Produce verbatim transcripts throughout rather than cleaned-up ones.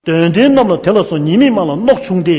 དོན་ལྡན་རྣམས་ལ་དེ་ལ་སོགས། ཉེས་དམིགས་མང་ལ་མནོག་ཆུང་སྟེ།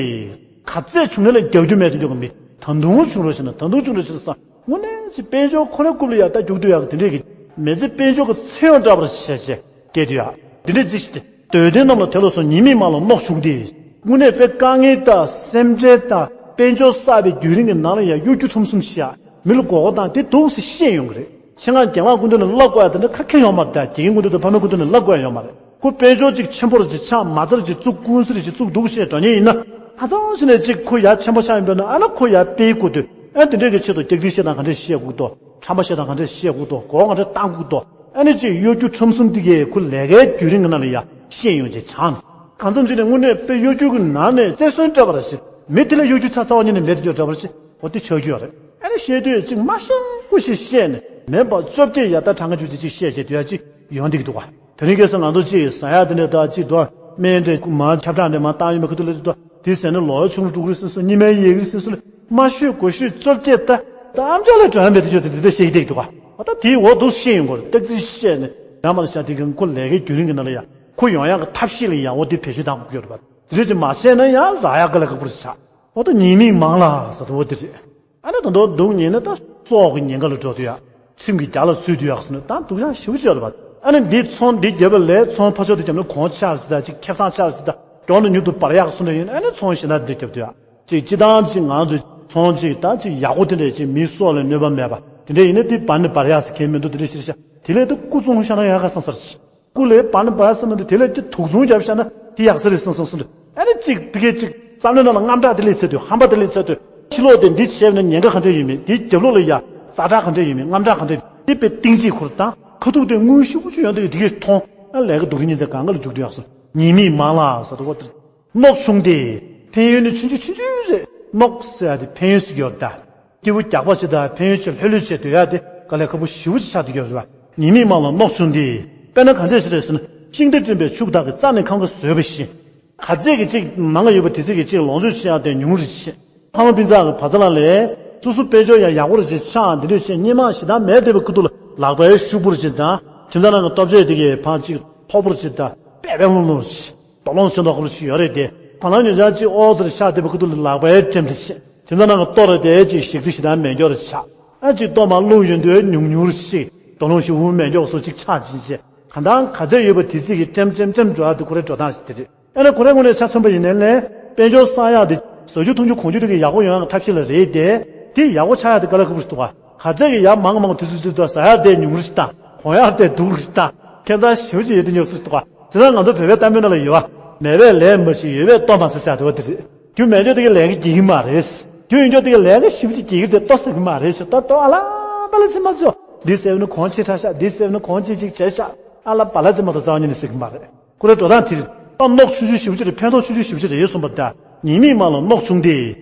ག་ཚད་བྱུང་ན་ལ་རྒྱག་རྒྱུ་མེད་དུ་འཇོག་གི་མི། ད་དུང་བྱུང་རོགས་བྱས་ན་ད་དུང་བྱུང་རོགས་བྱས་ན་བསམ། དངོས་གནས་ཅིག་དཔལ་འབྱོར་ཁོ་རའི་རྐུབ་ལ་ཡར་ལྟ་རྒྱུག་དུས་ཡག་གི་དེ་འདྲས་ཀྱི་མི་ཚེ་དཔལ་འབྱོར་གྱི་ཚེ་ཡང་བཀྲ་བར་བྱས་བྱས་སྐྱེལ་དུས་ཡག་དེ་འདྲས་ཅིག་ཞིག་སྟེ། དོན་ལྡན་རྣམས་ལ་དེ་ལ་སོགས། ཉེས་དམིགས་མང་ལ་མནོག་ཆུང་སྟེ། དངོས་གནས་དཔེ་དཀའ་ངལ་དང་སེམས་ཁྲལ་དང་དཔལ་འབྱོར་བསགས་པའི་རྒྱུན་རིང་གི་ནང་ལ་ཡང་གཡོ་སྒྱུ་ཁྲམ་གསུམ་བྱས་མི་ལ་མགོ་སྐོར་བཏང་དེ་འདུག་སེ་ཤེས་ཡོང་གི་རེད། ཆེད་མངགས་རྒྱལ་དམངས་སྐུ་མདུན་ལ་གླ་བསྐོ་ཡག་དེ་འདྲ་ཁ་ཁེ་ཡོང་མ་རེད། དགེ་རྒན་སྐུ་མདུན་དང་ཕ་མའི་སྐུ་མདུན་ལ་གླ་བསྐོ་ཡག་ཡོང་མ་རེད། ཁོ་དཔལ་འབྱོར་ཅིག་ཆེན་པོ་རུ་ཅིག་ཆགས་མ་རྩ་རུ་ཅིག་བཙུགས་ཀུན་གསི་རུ་ཅིག་བཙུགས་འདུག་ཤེས་འགྲོ་ཉེན་ཡིན་ན། ཁ་ཚང་ཞིག་ནས་ཅིག་ཁོ་ཡར་ཆེན་པོ་ཆགས་ཡིན་པས་ན་ཨ་ན་ཁོ་ཡར་སྤེལ་དགོས་དུས་ཨ་དེ་འདྲས་ཀྱི་ཆེད་དུ་སྐྱག་རྫུན་བཤད་སྟངས་ག་འདྲས་བཤད་དགོས་འདུག་ཁྲམ་པ་བཤད་སྟངས་ག་འདྲས་བཤད་དགོས་འདུག་མགོ་ག་འདྲས་བཏང་དགོས་འདུག་ཨ་ནི་ཅིག་གཡོ་སྒྱུ་ཁྲམ་གསུམ་འདི་གས་ཁོ་ལས་ཀའི་རྒྱུན་རིང་གི་ནང་ལ་ཡ་ཤེས་ཡོང་ཅིག་ཆང་། གང་འཚམ་ཅིག་ནས་དངོས་གནས་དཔེ་གཡོ་སྒྱུ་གི་ནང་ནས་རྩེར་སོན་སྤྲད་པ་ར་ཞིག་མི་དེ་ལ་གཡོ་སྒྱུ་ཚ་ཚ་བ་ཉིད་ནས་མེད་དུ་འཇོག་འདྲ་པོ་ཞིག་འོ་དེ་ཆགས་རྒྱུ་ཡོད་རེད། ཨ་ནི་བཤད་དུས་ཅིག་མ་ཤེས་ཁུ་ཞིག་བཤད་ནས་མེད་པ་བཅོ་བརྒྱད་ཡ་ད་གྲངས་ཀ་རྒྱུ་ཅིག་ཅིག་བཤད་བྱས་དུས་ཡ་ཅིག་ཡོང་བསྡད་ཀྱི་འདུག་ག་དེ་རིང་ཁ་སང་ང་ཚོ་ཅིག་ཟ་ཡག་དེ་འདྲ་ད་ཅིག་འདུག་སྨན་འདྲ་མར་ཁྱབ་བསྒྲགས་འདྲ་མར་བཏང་ཡོད་མེད་ཁུ་ཐུག་ལ་ཅིག་འདུག་དེའི་ཟས་ནི་ལོ་ཆུང་རུ་འགྲོ་གི་རེད་ཟེར་སོང་། སྙེ་མའི་ཡས་གི་རེད་ཟེར་སོང་། མ་ཤོད་གོ་ཤོད་བཅོ་བརྒྱད་ད་ད་ཨམ་ཅོག་ལ་དྲན་མེད་དུ་ཆོག་དེ་འདི་འདྲ་བཤད་ཀྱི་བསྡད་ཀྱི་འདུག་ག་འོ་ད་དེའི་འོག་ཏུ་ཤེས་ཡོང་གི་རེད། སྟག་རྩིས་བཤད་ནས་ཡང་མ་ལ་བཞག་དེ་གི་ཁོ་ལས་ཀའི་རྒྱུན་རིང་གི་ནང་ལ་ཡ་ཁོ་ཡོང་ཡག་གི་ཐབས་ཤེས་ལ་ཡ་འོ་དེ་བེད་སྤྱོད་བཏང་དགོས་ཀྱི་ཡོད་རེད་པ། དེ་འདྲ་ཅིག་མ་བཤད་ན་ཡང་རག་ཡག་དཀའ་ལས་ཁག་པོ་རེད་ཤག་འོ་ད་ཉེས་དམིགས་མང་ལ་ཟེར་དུས་འོ་དེ་རེད། ཨ་ནི་ད་དུང་སྡུག་ཉེས་ནི་ད་སྲོག་གི་ཉེན་ཁ་ལ་འགྲོ་དུས་ཡག་ཁྲིམས་ཀྱི་རྒྱ་ལ་ཚུད་དུས་ཡག་ཟེར་ནས་ད་སྡུག་ཅག་ཞེ་པོ་ཅིག་ཡོད་རེད་པ། ཨ་ནི་འདི་ཚོང་འདི་བརྒྱབ་པ་ལས་ཚོང་ཕར་ཕྱོགས་དེ་བརྒྱབ་ན་གོང་ཆག་ཟེར་ད་ཅིག་ཁེ་བཟང་ཆག་ཟེར་ད་མགྱོགས་ནས་མྱུར་དུ་འབར་ཡག་ཟེར་འདྲ་ཡིན། ཨ་ནི་ཚོང་གཞན་དག་འདི་བརྒྱབ་དུས་ཡག་ཅིག་སྤྱི་བཏང་ཅིག་ང་ཚོ་ཚོང་ཅིག་ད་ཅིག་ཡག་པོ་དེ་འདྲས་ཅིག་མིའི་སྲོག་ལ་གནོད་པ་མེད་པ་དེ་འདྲས་ཡིན་ན་དེ་འབར་ནས་འབར་ཡག་ཟེར་མཁན་མི་འདུག་དེ་འདྲས་ཞིག་རེད་ཤག་དེ་ལས་དེ་སྐུ་བཙོང་བཞག་ན་ཡག་ག་བསམ་ས་རེད། སྐུ་ལས་བར་ནས་བར་ཟེར་ན་འདི་དེ་ལས་ཀྱི་དུག་བཙོང་རྒྱབ་བཞག་ན་དེ་ཡག་ས་རེད་བསམ་བསམ་བསམ་འདུག་ཨ་ནི་གཅིག་དེ་གས་གཅིག་བསམ་བློའི་ནང་ལ་དངངས་སྐྲག་དེ་སླེབས་ཚར་དུས་ཧམ་པ་དེ་སླེབས་ཚར་དུས་ཕྱི་ལོགས་དེ་འདི་བྱས་ན་ཉེན་ཁ་ག་འདྲས་ཡོད་མེད། དེའི་རྒྱབ་ལོགས་ལ་ཡ་ཛ་དྲག་ག་འདྲས་ཡོད་མེད། དངངས་སྐྲག་ག་འདྲས་ཡོད་མེད། དེ་དཔེ་གཏིང་ཅིག་ཁུར་དང་ཁ་ཐུག་དེ་དངུལ་ཤུགས་ཆུ་ཡོང་དུས་དེ་གས་མཐོང་ཨ་ལས་ཀ་སྡུག་རུ་ཉིན་ཚེ་གང་ག་ལ་འཇུག་དུས་ཡག་སོང་། ཉེས་དམིགས་མང་ལ་ཟེར་དུས་འོ་དེ་མནོག་ཆུང་སྟེ། ཕན་ཡོན་ནི་ཆུང་ཆུང་ཆུང་ཆུང་རེད། མནོག་ཟེར་ཡ་དེ་ཕན་ཡོན་ཟེར་གྱི་ཡོད་ད། སྐྱེས་བུ་རྒྱགས་པ་ཅིག་དང་ཕན་ཡོན་ཅིག་ལྷོད་ལྷོད་བྱས་སྡོད་ཡ་དེ་དཀའ་ལས་ཁག་པོ་ཞེ་པོ་ཅིག་ཆགས་བསྡད་ཀྱི་ཡོད་རེད་པ། ཉེས་དམིགས་མང་ལ་མནོག་ཆུང་སྟེ། དཔེར་ན་གང་འདྲས་ཞིག་རེད་ཟེར་ན། ཤིང་རྟ་འགྲིམ་པའི་ཕྱུགས་དག་གིས་རྩྭ་ནི་ཁམ་ག་ཟོས་པ་བཞིན། ག་ཚད་ཀྱི་ཅིག་མང་ག་ཡོད་པ་དེ་ཚད་ཀྱི་ཅིག་ལོངས་སྤྱོད་ཆེ་ཡ་དེ་ཉུང་རུ་ཕྱིན། ཕ་མ་སྤུན་ཚང་གི་བ་ཚ་ལ་ལས། སོ་སོ་དཔལ་འབྱོར་ཡང་ཡག་པོ་རུ་ཅིག་ཆགས་འདི་འདྲས་བྱས་སྔོན་མ་ཞེ་དྲག་མེད་བསྡད་པའི་ཁུ་ཐུག་ལ་ལག་པའི་ཤུགས་པོ་རུ་ཅིག་དང་། ཁྱིམ་ཚང་ནང་གི་སྟོབས་ཆས་དེ་གས་ཕར་ཅིག་མཐོ་པོ་རུ་ཅིག་དང་དཔེ་དཔེ་ལོང་ལོང་ཅིག་དོ་ལོང་ཤིང་ཏོག་ཁ་པོ་ཅིག་ཡོད་རེད་དེ། བ་ལང་ཉོ་ཆ་ཅིག་ཨོ་ཟེར་ཆགས་བསྡད་པའི་ཁུ་ཐུག་ལ་ལག་པའི་ཁྲིམས་དེ་ཆེ། དེ་ཚོ་ནང་གི་ལྟོ་རེད་དེ་ཅིག་ཞིག་རྩི་ཞིག་དང་མེད་འགྱོ་རུ་ཆགས། ཨ་ཅིག་ལྟོ་མ་རླུང་ཡོད་འདོད་ཉུང་ཉུང་རུ་ཆགས། དོ་ལོང་ཞིག་འུ་མེད་འགྱོ་སོ་ཅིག་ཆགས་ཕྱིན་ཆད། གང་ལྟར་ག་ཚད་ཡོད་པ་དེ་ཚིག་གི་ཀྲེམ་ཀྲེམ་ཀྲེམ་འགྲོ་ཡ་དེ་ཁོ་རའི་འགྲོ་སྟངས་ཤིག་དེ་རེད། ཨ་ནི་ཁོ་རའི་ངོས་ནས་ཆ་མཚོན་པ་ཡིན་ནའི་ལས་དཔལ་འབྱོར་བསགས་ཡག་དེ་བཟོ་རྒྱུ་འཐུང་རྒྱུ་གོན་རྒྱུ་དེ་གི་ཡག་པོ་ཡོང་ཡག་གི་ཐབས་ཤེས་ལ་རེད་དེ། དེ་ཡག་པོ་ཆགས་ཡག་དེ་དཀའ་ལས་ཁག་པོ་ཞིག་འདུག་ག་ག་ཚད་ཀྱི་ཡར་མང་མང་དུས་སུ་དུས་དུ་ཟ་ཡག་དེ་ཉུང་རུ་ཞིག་བཏང་། གོན་ཡག་དེ་སྡུག་རུ་ཞིག་བཏང་། ཁྱད་མཚར་ཞེ་པོ་ཅིག་ཡོད་དུས་ཉོ་སྲིད་འདུག་ག་དེ་ལ་ང་ཚོ་བོད་པའི་གཏམ་དཔེ་ནང་ལ་ཡོད་པ། མེད་པས་ལས་མ་ཤེས་ཡོད་པས་ལྟོ་མ་ཟ་ཟེར་ཡག་དེ་བ་དེ་རེད། རྒྱུ་མེད་འཇོག་དེ་ག་ལས་ཀ་རྒྱག་གི་མ་རེད། རྒྱུ་ཡོད་འཇོག་དེ་ག་ལས་ཀ་ཞེ་པོ་ཅིག་རྒྱག་གི་རེད་དེ་ལྟོ་ཟ་གི་མ་རེད་ཞེས་ད་ལྟོ་ཨ་ལ་པ་ལ་ཚིག་མ་ཚོ། འདི་ཟེར་བ་ནི་གོང་ཆེ་དྲགས་ཤག་འདི་ཟེར་བ་ནི་གོང་ཆེ་ཅིག་བྱས་ཤག་ཨ་ལ་པ་ལ་ཚིག་མ་ཚོ་རྩ་བ་ཉིད་ནས་ཟ་གི་མ་རེད། ཁོ་རའི་འགྲོ་སྟངས་དེ་རེད། ད་མནོག་ཆུང་ཆུང་ཞེ་པོ་ཅིག་རེད། ཕན་ཐོགས་ཆུང་ཆུང་ཞེ་པོ་ཅིག་རེད་གསུངས་པ་ད། ཉེས་དམིགས་མང་ལ་མནོག་ཆུང་སྟེ།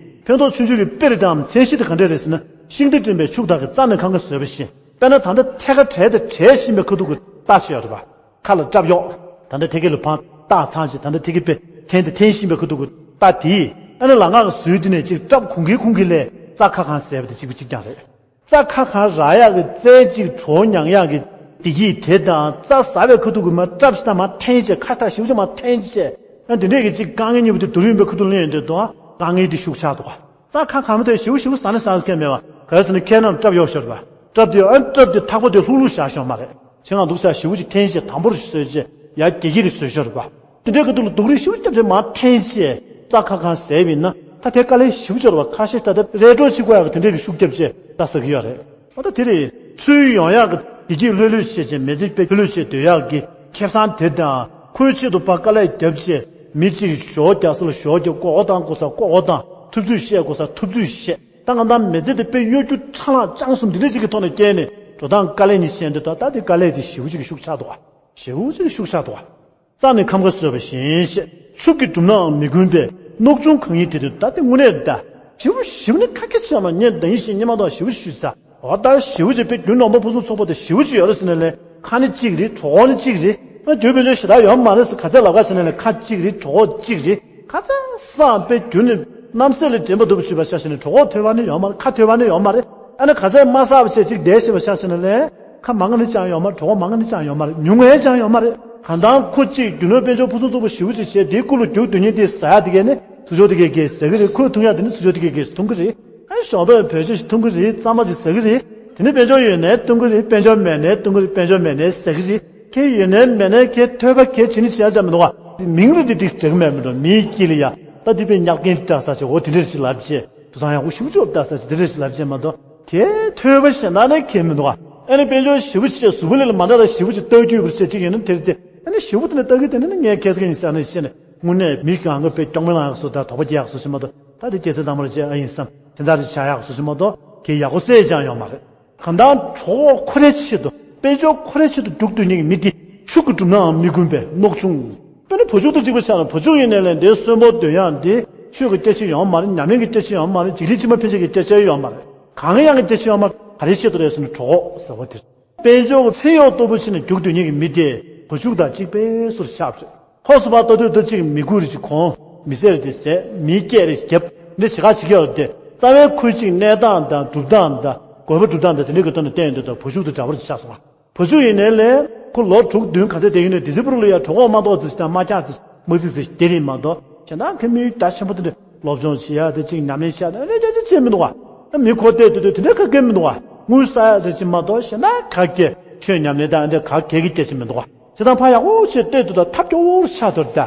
ཕན་ཐོགས་ཆུང་ཆུང་གི་དཔེ་རེད་དམ་མཚན་གཞི་དེ་ག་འདྲས་རེད་ཟེར་ན། ཤིང་རྟ་འགྲིམ་པའི་ཕྱུགས་དག་གིས་རྩྭ་ནི་ཁམ་ག་ཟོས་པ་བཞིན། དཔེར་ན་ད་ལྟ་ཐད་ཀར་བྲེལ་དང་བྲེལ་བཞིན་པའི་ཁ་ཐུག་གི་རྟ་ཅིག་ཡོད་རེད་པ། ཁ་ལ་སྐྲབ་གཡོགས། ད་ལྟ་ཐད་ཀར་ལ་བང་རྟགས་ཚང་ཞིག་ད་ལྟ་ཐད་ཀར་དཔེ་འཐེན་དང་འཐེན་བཞིན་པའི་ཁ་ཐུག་གི་རྟ་དེས། ཨ་ནི་ལ་ངག་གི་ཟུར་དེ་ནས་ཅིག་སྐྲབ་གུང་གིན་གུང་གིན་ལས་རྩྭ་ཁ་གང་ཟས་པ་དེ་གཅིག་པ་གཅིག་རྐྱང་རེད། རྩྭ་ཁ་གང་རག་ཡག་གི་རྩྭའི་ཅིག་བྲོ་བ་མྱང་ཡག་གི་བདེ་སྐྱིད་དེ་དང་རྩྭ་ཟ་བའི་ཁ་ཐུག་གི་མར་སྐྲབ་ཞིག་དང་མར་འཐེན་བྱས་ཁ་ཐག་ཞིབ་ཅིག་མར་འཐེན་བྱས། ཨ་དེ་འདྲས་ཀྱི་ཅིག་དཀའ་ངལ་གཉིས་པོ་དེ་སྡུག་རུ་ཡིན་པའི་ཁ་ཐུག་ལེན་ཡོང་དུས་དང་དཀའ་ངལ་དེ་ཤུགས་ཆག་འདུག་ག་རྩྭ་ཁ་གང་མ་དེ་ཞིབ་ཞིབ་ཟ་ནི་ཟ་མཁན་མེད་པ། ག་རེ་ཟེར་ན་ཁའི་ནང་སྐྲབ་གཡོགས་ཤོར་བ། སྐྲབ་དེ་ཨ་སྐྲབ་དེ་ཐག་པ་དེ་ལྷུག་ལྷུག་བཞག་ཤོག་མ་རེད། ཆེད་མངགས་འདུག་ས་ཞིབ་ཅིག་འཐེན་བྱས་དམ་པོར་བཟོས་བྱས་ཡ་རྒྱ་སྐྱེད་རེ་བཟོས་ཤོར་བ། དེ་འདྲའི་ཁ་ཐུག་ལ་སྡུག་རུས་ཞིབ་རྒྱབ་བྱས་མར་འཐེན་བྱས་རྩྭ་ཁ་གང་ཟས་པ་ཡིན་ན་ད་དེ་དཀའ་ལས་ཞིབ་འབྱོར་བ་ཁ་ཤས་ད་ལྟ་རེ་གྲོགས་བྱེད་དགོས་ཡག་གི་དེ་འདྲའི་གི་ཤུགས་རྒྱབ་བྱས་རྩྭ་ཟ་གི་ཡོད་རེད། ཨོ་ད་དེ་རེད། ཚུར་ཡོང་ཡག་གི་བདེ་སྐྱིད་ལྷོད་ལྷོད་བྱས་བྱས་མི་ཚེ་དཔེ་ལྷོད་ལྷོད་བྱས་སྡོད་ཡག་གི་ཁེ་བཟང་དེ་དང་ཁོའི་ཆེད་དུ་ཕར་དཀའ་ལས་རྒྱབ་བྱས་མི་གཅིག་ཞོགས་རྒྱག་ས་ལ་ཞོགས་རྒྱག་ལྐོག་འོ་བཏང་དགོས་ས་ལྐོག་འོ་བཏང་ཐུབ་ཚོད་བཤད་དགོས་ས་ཐུབ་ཚོད་བཤད། ད་གང་ལྟར་མི་ཚེ་དེ་དཔེ་གཡོ་སྒྱུ་ཁྲ་ལག་ལྕང་གསུམ་འདི་འདྲ་ཅིག་གི་ཐོག་ནས་བསྐྱལ་ནས་འགྲོ་སྟངས་དཀའ་ལས་གཉིས་བཤད་འདི་ད་ད་དེ་དཀའ་ལས་དེ་ཞེ་པོ་ཅིག་གི་ཤུགས་ཆག་འདུག་ག་ཞེ་པོ་ཅིག་གི་ཤུགས་ཆག་འདུག་ག་རྩྭ་ནི་ཁམ་ཁ་ཟོས་པ་བཞིན་ཞེས། ཕྱུགས་ཀྱིས་བསྒྲུབས་ནའང་མི་ཀུན་པས། མནོག་ཆུང་གང་ཡིན་དེ་དུས་ད་དེ་དངོས་གནས་ད། ཞེ་པོ་ཞེ་པོ་ནི་ཁ་སྐད་ཆ་མ་ཉན་ད་ཡིན་ཞེས་སྙན་མ་དང་ཞེ་པོ་ཞུས་ཚ། འོ་ད་ཞེ་པོ་ཅིག་དཔེ་རྒྱུ་ནོར་མ་ཕུན་སུམ་ཚོགས་པ་དེ་ཞེ་པོ་ཅིག་ཡོད་རེད་ཟེར་ནས་ལས་ཁ་ནི་གཅིག་རེད་གྲོད་ཁོག་ནི་གཅིག་རེད། ཨ་རྒྱུ་དཔེ་ཆ་ཞེ་དྲག་ཡོད་མ་རེད་ཟེར་ག་ཚད་ལབ་ག་ཟེར་ནས་ལས་ཁ་གཅིག་རེད་གྲོད་ཁོག་གཅིག་རེད། ཁ་ཚ་སང་དཔེ་རྒྱུ་ནི་རྣམ་སྲས་ལས་དྲན་པ་འདུག་པ་ཞུས་པ་ཤ་ཞེ་ནས་གྲོད་ཁོག་ཐོལ་པ་ནི་ཡོད་མ་རེད་ཁ་ཐོལ་པ་ནི་ཡོད་མ་རེད། ཨ་ནི་ག་ཚད་མ་བསགས་པ་བྱས་གཅིག་བསྡད་ཞེས་པ་ཤ་ཞེ་ནས་ལས་ཁ་མང་ག་ནི་ཅང་ཡོད་མ་རེད་གྲོད་ཁོག་མང་ག་ནི་ཅང་ཡོད་མ་རེད་ཉུང་ངེ་ཅང་ཡོད་མ་རེད། གང་ལྟར་ཁོ་གཅིག་རྒྱུ་ནོར་དཔལ་འབྱོར་ཕུན་སུམ་ཚོགས་པ་ཞེ་པོ་ཅིག་བྱས། དེའི་སྐུ་ལ་རྒྱུག་སྡོད་མཁན་དེ་ཟ་ཡག་དེ་གས་ནི་ཚུར་ཕྱོགས་དེ་གས་གས་ཟ་གི་རེད། ཁོས་འཐུང་ཡག་དེ་ནི་ཚུར་ཕྱོགས་དེ་གས་གས་འཐུང་གི་རེད། ཨ་ཞོགས་པ་བོད་ཆས་ཤིག་འཐུང་གི་རེད། གཙང་མ་ཅིག་ཟ་གི་རེད། དེ་ནི་དཔལ་འབྱོར་ཡོད་ནའི་འཐུང་གི་རེད། དཔལ་འབྱོར་མེད་ནའི་འཐུང་གི་རེད། དཔལ་འབྱོར་མེད་ནའི་ཟ་གི་རེད། ཁྱེད་ཡོད་ནའི་མེད་ནའི་ཁྱེད་ཐོས་པ་གལ་ཆེ་ནི་བྱས་ཙམ་མི་འདུག་ག་མིང་རེ་དེ་དེ་འགྲིག་གི་མེད་མི་འགྲོ། མིའི་དཀྱིལ་ལ་ཡ་ད་དེ་དཔེ་ཉག་རྐྱེན་བཏགས་ས་ཆེ་འོ་དེ་འདྲ་ཞིག་ལབ་བྱས། དུ་སང་ཡག་པོ་ཞེ་པོ་ཅིག་བཏགས་ས་ཆེ་དེ་འདྲ་ཞིག་ལབ་བྱས་མ་གཏོགས། དེ་ཐོས་པ་གཞན་དག་ནི་གལ་མི་འདུག་ག་ཨ་ནི་དཔལ་འབྱོར་ཞེ་པོ་ཆེ་གཟུགས་པོ་ལས་ལ་མ་འདྲ་ལ་ཞེ་པོ་ཅིག་ལྟ་རྒྱུ་བར་ཆད་ཅིག་ཡོད་ན་དེར་དེ་ཨ་ནི་ཞེ་པོ་དེ་ནི་ལྟ་གི་དེ་ནི་ངས་ཁྱེད་ཚོ་གི་ཡིན་ཟེར་ནས་བཤད་ནས་དངོས་གནས་མི་གང་གི་དཔེ་སྐྱོང་མེད་ལ་ཡག་སོ་ད་དོགས་པ་སྐྱེ་ཡག་སོ་ཞིག་མ་གཏོགས། ད་དེ་སྐྱེ་ཚེ་དང་པོར་བྱས་ཨ་ཡིན་བསམ་དེ་འདྲ་ཞིག་བྱ་ཡག་སོ་ཞིག་མ་གཏོགས་གལ་ཡག་པོ་སེ་ཅང་ཡོད་མ་རེད། གང་ལྟར་གྲོགས་ཁོ་རའི་ཆེད་དུ་དཔལ་འབྱོར་ཁོ་རའི་ཆེད་དུ་རྒྱུག་སྡོད་མཁན་གྱི་མི་དེ་ཕྱུག་གི་གྲུབ་ནའང་མི་དཀོན་པས་མནོག་ཆུང་། དཔེར་ན་བུ་ཕྱུག་དང་གཅིག་པ་ཆགས་ན་བུ་ཕྱུག་ཡིན་ནའི་ལས་འདིའི་གསོན་པོ་འདོད་ཡག་འདི་ཆོས་ཀྱི་སྐྱེ་ཆེད་ཡོང་མ་རེད། ཉམས་ལེན་གྱི་སྐྱེ་ཆེད་ཡོང་མ་རེད། འཇིག་རྟེན་ཕྱི་མ་ཕན་ཆད་ཀྱི་སྐྱེ་ཆེད་ཡོང་མ་རེད། གང་ཡག་གི་སྐྱེ་ཆེད་ཡོང་མ་རེད། ག་རེ་ཆེད་དུ་རེད་ཟེར་ན་གྲོགས་ཟེར་བ་དེ་རེད། དཔལ་འབྱོར་གྱི་ཚེ་གཡོག་ལྟ་བུ་བྱས་ནས་རྒྱུག་སྡོད་མཁན་གྱི་མི་དེ་བུ་ཕྱུག་དང་གཅིག་པའི་བཟོ་འདྲ་ཆགས་པ་རེད། ཁོ་སུ་བ་ལྟ་དུས་ལྟ་གཅིག་མི་དགོས་རེ་ཅིག་གོང་མི་ཟེར་དེ་ཟད་མི་སྐད་རེ་རྒྱབ་འདི་བྱེད་ཁ་བྱེད་ཀྱི་ཡོད་དེ་རྩ་བའི་ཁོའི་གཅིག་གནས་སྟངས་དང་སྒྲུབ་སྟངས་དང་དགོས་པ་སྒྲུབ་སྟངས་དང་དེ་འདྲའི་གི་ཐོག་ནས་བསྟན་ཡོང་དུས་ད་བུ་ཕྱུག་དང་འདྲ་པོ་ཅིག་ཆགས་སོང་ང་། བུ་ཕྱུག་ཡིན་ནའི་ལས་ཁོ་ལོ་དྲུག་བདུན་ག་ཚད་བསྡད་ཡོད་ནའི་དེ་ཚོའི་པུ་རུ་ལ་ཡ་གྲོད་ཁོག་མ་ཏོག་ཙི་ཞིག་དང་དམག་རྒྱག་ཙི་དམག་ཙི་ཙི་ཞིག་དེ་རིགས་མ་གཏོགས་གཞན་དག་གི་དམིགས་ཡུལ་རྒྱ་ཆེན་པོ་དེ་འདྲ་སློབ་སྦྱོང་བྱེད་ཡ་དེ་གཅིག་ཉམས་ལེན་བྱེད་ཡ་དེ་འདྲ་ཅིག་བྱེད་མི་འདུག་ག་ཨ་མི་ཁོ་བལྟས་དུས་དུས་དེ་འདྲ་ག་གེ་མི་འདུག་ག་དངུལ་བསགས་ཡ་རེ་ཅིག་མ་གཏོགས་གཞན་དག་ག་གེ་ཆོས་ཉམས་ལེན་དང་ཨ་འདྲ་ག་གེ་གི་སྐད་ཆ་མི་འདུག་ག་བྱེད་སྟངས་ཕར་ཡག་པོ་བྱས་བལྟས་དུས་ད་ཐབས་སྐྱོ་བོར་ཆགས་འདུག་ད་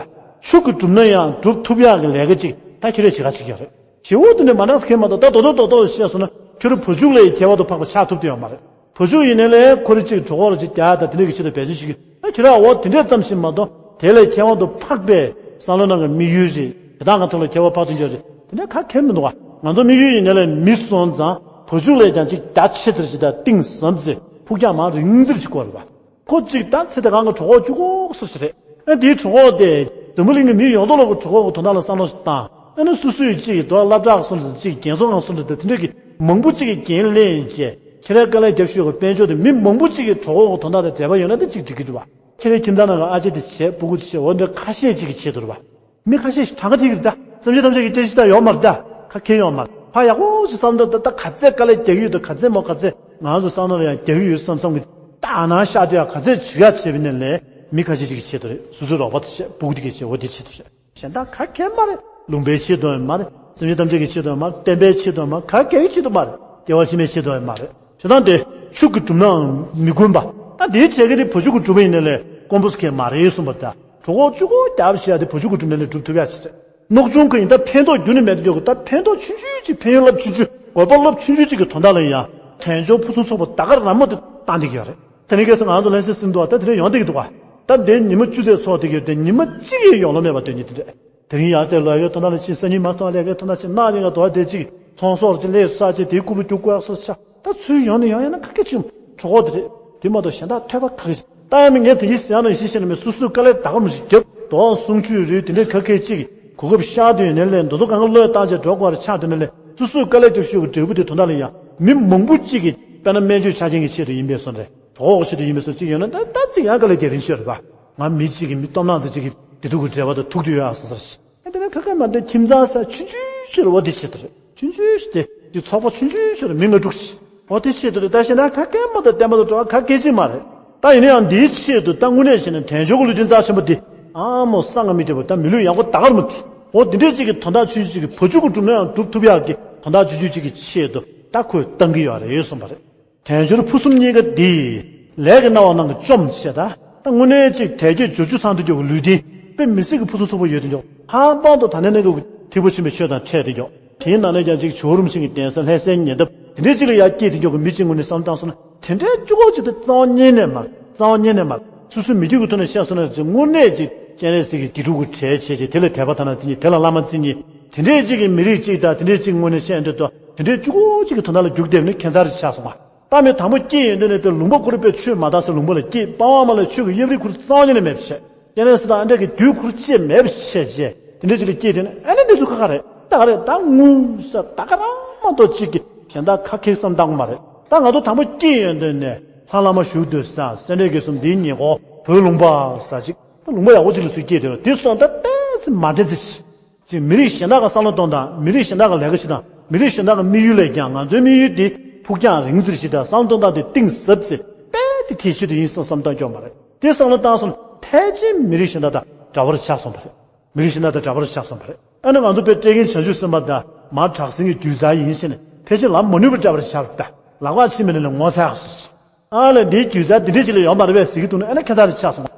ཕྱུག་གི་གྲུབ་ན་ཡང་སྒྲུབ་ཐུབ་ཡག་གི་ལས་ཀ་ཅིག་ད་ཁྱོད་རས་བྱེད་ག་བྱེད་ཀྱི་རེད། བྱེད་འོ་དེ་འདྲ་མ་འདྲ་ས་གེ་མ་གཏོགས་ད་རྡོག་རྡོག་རྡོག་རྡོག་བཤད་སོང་ན་ཁྱོད་རང་བུ་ཕྱུག་ལས་ཁྱད་པར་དུ་འཕགས་པ་ཆགས་ཐུབ་ཀྱི་ཡོད་མ་རེད། བུ་ཕྱུག་ཡིན་ནའི་ལས་ཁོ་རེ་གཅིག་གྲོད་ཁོག་ལ་གཅིག་རྒྱག་དང་དེ་འདྲ་གི་ཆེད་དུ་འབད་བརྩོན་བྱེད་ཀྱི་ད་ཁྱོད་རང་འོ་དེ་འདྲས་ཙམ་ཞིག་མ་གཏོགས་དེ་ལས་ཁྱད་པར་དུ་འཕགས་པའི་བསམ་བློ་ནང་གི་དམིགས་ཡུལ་རེད། དེ་དག་ང་ཐོག་ལ་ཁྱད་པར་འཕགས་ཐོན་རྒྱུ་རེད། དེ་འདྲ་ག་གེ་མི་འདུག་ག་ང་ཚོ་དམིགས་ཡུལ་ཡིན་ནའི་ལས་མི་སོང་ཙང་བུ་ཕྱུག་ལས་ཀྱང་གཅིག་རྒྱ་ཆེ་ཙམ་ཞིག་དང་གཏིང་ཟབ་ཙམ་ཕུགས་རྒྱང་མང་རིང་ཙམ་ཞིག་དགོས་རེད་པ། ཁོ་གཅིག་ད་ཚེ་འདི་གང་གི་གྲོད་ཁོག་ཅུ་གོ་སོ་ཞིག་རེད། ཨ་དེའི་གྲོད་ཁོག་དེ་འཛམ་བུ་གླིང་གི་མི་ཡོངས་རྫོགས་ལ་གི་གྲོད་ཁོག་གི་དོན་དག་ལ་བསམ་བློ་ཞིག་བཏང་། ཨ་ནི་སུ་སུའི་གཅིག་གི་དོ་སློབ་གྲྭ་གི་སོང་ཙང་གཅིག་རྒན་གསོ་ཁང་སོང་ཙང་དེ་འདྲ་གི་མང་པོ་གཅིག་གི་འགན་ལེན་བྱས་ཁྱེད་རའི་དཀའ་ལས་རྒྱབ་ཞུས་གི་དཔལ་འབྱོར་དེ་མི་མང་པོ་གཅིག་གི་གྲོད་ཁོག་གི་དོན་དག་དང་འབྲེལ་བ་ཡོད་ན་དེ་གཅིག་འགྲིག་གི་འདུག་བ། ཁྱེད་རའི་ཁྱིམ་ཚང་ནང་གི་ཨ་ཅེ་དེ་བྱས་སྤུ་གུ་དེ་བྱས་འོ་འདྲ་ཁ་ཤས་གཅིག་གི་ཆེད་དུ་རེད་བ། མི་ཁ་ཤས་ཤིག་གྲངས་ཀ་དེ་གི་རེད་ད། སེམས་ཅན་ཐམས་ཅད་ཀྱི་སྐད་ཆ་ད་ཡོད་མ་རེད་ད། ཁ་ཁེ་ཡོད་མ་རེད། ཕ་ཡག་པོ་ཞིག་བསམ་ད་ད་ད་ག་ཚད་དཀའ་ལས་རྒྱག་གི་ཡོད་ད་ག་ཚད་མོ་ག་ཚད་ང་ཚོ་བསམ་ན་ལ་ཡང་རྒྱག་གི་ཡོད་བསམ་བསམ་གི་ད་ཨ་ནང་ཤག་དུས་ཡང་ག་ཚད་བྱུས་ཡག་བྱས་པ་ནས་ལས་མི་ཁ་ཤས་ཤིག་གི་ཆེད་དུ་རེད། སོ་སོའི་རོགས་པ་དེ་བྱས་སྤུ་གུ་དེ་གི་ཆེད་འོ་དེ་ཆེད་དུ་རེད། གཞན་དག་ག་གེ་མ་རེད། ལུང་པའི་ཆེད་དུ་ཡང་མ་རེད། སེམས་ཅན་ཐམས་ཅད་ཀྱི་ཆེད་དུ་ཡང་མ་རེད། བསྟན་པའི་ཆེད་དུ་ཡང་མ་རེད། བསྟན་པའི་ཆེད་དུ་མ་རེད། སྐྱེ་བ་ཕྱི་མའི་ཆེད་དུ་ཡང་མ་རེད། བྱས་ཙང་དེ་ཕྱུག་གི་གྲུབ་ནའང་མི་དཀོན་པ། ད་དེའི་བྱེད་ཀྱི་དེ་བུ་ཕྱུག་གི་གྲུབ་པ་ཡིན་ནའི་ལས་དཀོན་པོ་སུ་གེ་མ་རེད་གསུངས་པ་ད། གྲོད་ཁོག་ཅུ་གོ་རྒྱབ་བྱས་ཡ་དེ་བུ་ཕྱུག་གི་གྲུབ་ནའི་ལས་སྒྲུབ་ཐུབ་ཡ་ཆེ་ཆེ། མནོག་ཆུང་གི་ཡིན་ད་ཕན་ཐོགས་རྒྱུ་ནི་མེད་དུ་འཇོག་གི་ད་ཕན་ཐོགས་ཆུང་ཆུང་ཅིག་ཕན་ཡོན་རླབས་ཆུང་ཆུང་དགོས་པ་རླབས་ཆུང་ཆུང་ཅིག་གི་དོན་དག་ལ་ཡང་དལ་འབྱོར་ཕུན་སུམ་ཚོགས་པ་ད་ག་རང་མོ་དེ་བཏང་བསྡད་ཀྱི་ཡོད་རེད། དེ་ནི་སྐད་ཆ་ང་ཚོ་ལན་སེ་སིན་འདུག་བ་ད་དེ་རེ་ཡོང་བསྡད་ཀྱི་འདུག་བ། ད་འདི་ཉི་མ་བཅུ་ཙམ་ཚོགས་བསྡད་ཀྱི་ཡོད་དེ་ཉི་མ་གཅིག་ཡང་ཡོང་ལོ་མེད་པ་དོན་གཉིས་དེ་འདྲ། དེ་རིང་ཡར་དེ་ལོ་ཡག་གི་དོན་དག་ལ་ཕྱིན་སང་ཉིན་མ་སོང་ལས་ཀའི་དོན་དག་ཕྱིན་གནངས་ཉིན་ང་དོ་བ་དེ་གཅིག་ཚོང་ཟོག་ཅིག་ལས་ས་ཅིག་དེའི་རྐུབ་ལ་རྒྱུག་དགོས་སོ་ཆ་ད་ཚུར་ཡོང་ནས་ཡོང་ཡོང་ན་ག་གེ་ཆུང་གྲོགས་དེ་རེད། དེ་མ་གཏོགས་གཞན་དག་ཐོས་པ་ག་གེ་ཞིག་ད་ཡང་མི་ངས་དེ་ཡིས་ཟེར་ཡང་ནང་བཞིན་བཤད་ན་མི་སོ་སོའི་དཀའ་ལས་ད་ག་མི་ཞིག་རྒྱབ་དོགས་གསུང་ཆོས་རེད་དེ་འདྲའི་ག་གེ་གཅིག་གོ་སྐབས་ཤར་དུས་ནས་ལས་འདི་ཚོ་གང་ག་བློས་བཏང་བྱས་འགྲོ་དགོས་རེད་ཆགས་དུས་ནས་ལས་སོ་སོའི་དཀའ་ལས་རྒྱབ་ཤོས་ཀྱི་འབྲས་བུ་དེ་དོན་དག་ལ་ཡང་མི་མང་པོ་གཅིག་གིས་དཔེར་ན་སྨན་བཅོས་ཆ་རྐྱེན་གྱི་ཆེད་དུ་ཡིན་པས་སོ་རེད། གྲོགས་ཆེད་དུ་ཡིན་པའི་སོ་གཅིག་ཡོད་ན་ད་ད་ཅིག་ཡང་དཀའ་ལས་རྒྱག་རིན་ཆོད་རེད་པ། ང་མི་གཅིག་གིས་མི་སྟོབས་ནག་ཚོ་གཅིག་གིས་བདེ་སྡུག་གི་འབྲེལ་བ་དང་ཐུག་དུས་ཡོད་ཨ་སོ་སོར་ཞིག་ཨ་དེ་ནས་ཁ་ཁ་མ་འདྲ་ཁྱིམ་ཚང་ས་ཆུང་ཆུང་ཤོར་བ་དེ་ཆེད་དུ་རེད། ཆུང་ཆུང་ཞིག་དེ་དེ་ཚོགས་པ་ཆུང་ཆུང་ཤོར་མི་ལྔ་དྲུག་ཞིག་འོ་དེ་ཆེད་དུ་རེད། ད་ཞེ་ན་ཁ་སྐད་མ་དང་བསྟན་པ་དང་འགྲོ་བ་ཁ་སྐད་ཅིག་མ་རེད། ད་ཡིན་ན་ཡང་འདིའི་ཆེད་དུ་ད་དངོས་གནས་བྱས་ན་དལ་འབྱོར་གྱི་ལུས་རྟེན་རྩ་ཆེན་པོ་འདི་ཨ་མོ་སང་ང་མི་བདེ་བོ་ད་མི་ལུས་ཡག་པོ་ད་གར་མི་འདི་འོ་དེ་འདྲས་ཅིག་གི་དོན་དག་ཆུང་ཆུང་ཅིག་གི་བུ་ཕྱུག་གི་གྲུབ་ན་ཡང་གྲུབ་ཐུབ་ཡག་གི་དོན་དག་ཆུང་ཆུང་ཅིག་གི་ཆེད་དུ་ད་ཁོས་བཏང་གི་ཡོད་རེད་གསུངས་པ་རེད། དལ་འབྱོར་ཕུན་སུམ་གཉིས་ཀ་འདི་ལས་ཀྱི་སྣང་བ་ནང་གི་བཅོམ་བྱས་ད། ད་དངོས་གནས་ཅིག་དལ་བརྒྱད་འབྱོར་བཅུ་ཚང་དུ་འཇོག་གི་ལུས་རྟེན་དཔེ་མི་སྲིད་ཀྱི་ཕུན་སུམ་ཚོགས་པོ་ཡོད་དུ་འཇོག་ཧང་པང་དུ་ད་ནས་གནས་སྐབས་ཀྱི་ཐེག་པ་ཆེན་པོའི་ཆོས་དང་འཕྲད་དུ་འཇོག་དེའི་ནང་ནས་ཀྱང་ཅིག་ཇོ་རུམ་ཆེན་གྱི་གདན་ས་ལྷ་སའི་ཉེ་འདབས་དེ་འདྲའི་ཅིག་ལ་ཡར་སྐྱེས་དུ་འཇོག་གི་མི་གཅིག་ངོས་ནས་བསམ་བཏང་སོང་ན་དེ་འདྲའི་གཅིག་པོ་ཅིག་ཏུ་རྩ་བ་ཉིད་ནས་མ་རྩ་བ་ཉིད་ནས་མ་སོ་སོའི་མི་རྒྱུད་ཀྱི་ཐོག་ནས་བཤད་སོང་ན་ཅིག་དངོས་གནས་ཅིག་སྤྱན་རས་གཟིགས་ཀྱི་དགེ་ཕྲུག་གི་གྲས་བྱས་ཅིག་དེ་ལ་དད་པ་དག་སྣང་བརྩི་མཁན་དེ་ལ་བླ་མ་བརྩི་མཁན་དེ་འདྲའི་ཅིག་གི་མི་རིགས་ཅིག་དང་དེ་འདྲའི་ཅིག་ངོས་ནས་བཤད་འདོད་དོ་དེ་འདྲའི་གཅིག་པོ་ཅིག་གི་དོན་དག་ལ་རྒྱུགས་བསྡད་ནས་ཁྱད་མཚར་ཅིག་ཆགས་སོང་ང་། ད་མི་དང་པོ་སྐྱེས་ཡོང་དུས་ནས་དཔེ་ལུང་པ་ཁོ་རང་དཔེ་ཆོས་མ་དག་ས་ལུང་པ་ལ་སྐྱེས་པ་ཝང་མ་ལ་ཆོས་ཀྱི་དབྱིབས་རིག་ཁུར་རྩ་བ་ཉིད་ནས་མེད་པ་བྱས། སྤྱན་རས་གཟིགས་དང་ཨ་འདྲ་གི་རྒྱུད་ཁུར་ཅེས་མེད་པ་བྱས་རྗེས་དེ་འདྲ་ཅིག་ལ་སྐྱེས་དུས་ནས་ཨ་ནི་འདི་ཚོ་ཁ་ཁ་རེད་ད་ག་རེད་ད་དངུལ་ས་ད་ག་རང་མ་གཏོགས་གཅིག་གི་གཞན་དག་ཁ་ཁེག་བསམ་བཏང་གི་མ་རེད། ད་ང་ཚོ་དང་པོ་སྐྱེས་ཡོང་དུས་ནས་ལྷ་བླ་མ་བཞུགས་སྡོད་ས་སེ་འབྲས་དགེ་གསུམ་འདིའི་ཉེ་འཁོར་བོད་ལུང་པ་ས་ཅིག་ད་ལུང་པ་ཡག་པོ་ཅིག་ལ་སུ་སྐྱེས་དུས་དེ་སོང་ད་ཏོག་ཙམ་མ་འདྲ་ཙི་ཅིག་ཅིག་མི་རིགས་གཞན་དག་གི་བསམ་བློ་གཏོང་སྟངས་མི་རིགས་གཞན་དག་གི་ལས་ཀ་བྱེད་སྟངས་མི་རིགས་གཞན་དག་གི་དམིགས་ཡུལ་ལས་ཀྱང་ང་ཚོའི་དམིགས་ཡུལ་དེ་ཕུགས་རྒྱང་རིང་ཙམ་ཞིག་དང་བསམ་བློ་གཏོང་སྟངས་དེ་གཏིང་ཟབ་ཙམ་དཔེ་དེ་དེ་ཆེད་དུ་ཡིན་བསམ་བསམ་བཏང་སྐྱོ་མ་རེད་དེ་བསམ་བློ་བཏང་སོང་ ཕལ་ཆེར་མི་རིགས་གཞན་དག་དང་འདྲ་བར་ཆགས་སོང་བ་རེད། མི་རིགས་གཞན་དག་དང་འདྲ་བར་ཆགས་སོང་བ་རེད། ཨ་ནི་ང་ཚོ་དཔེ་སྤྲད་མཁན་བྱང་ཆུབ་སེམས་དཔའ་དང་མར་དྲག་ཟིང་གི་རྒྱུད་རྩ་ཡིན་ཕྱིན་ནས་ཕལ་ཆེར་ལམ་མ་ནུས་པར་འདྲ་བར་ཆགས་ད། ལག་པ་ཕྱི་མི་ལ་ངོ་ཚ་ཡག་སོ། ཨ་ལས་འདིའི་རྒྱུ་ཆ་འདི་འདྲ་ཅིག་ལ་ཡོད་མ་རེད་པས་ཟེར་གྱི་འདུག་ན། ཨ་ནི་ཁྱད་མཚར་རེ་ཆགས་སོང་།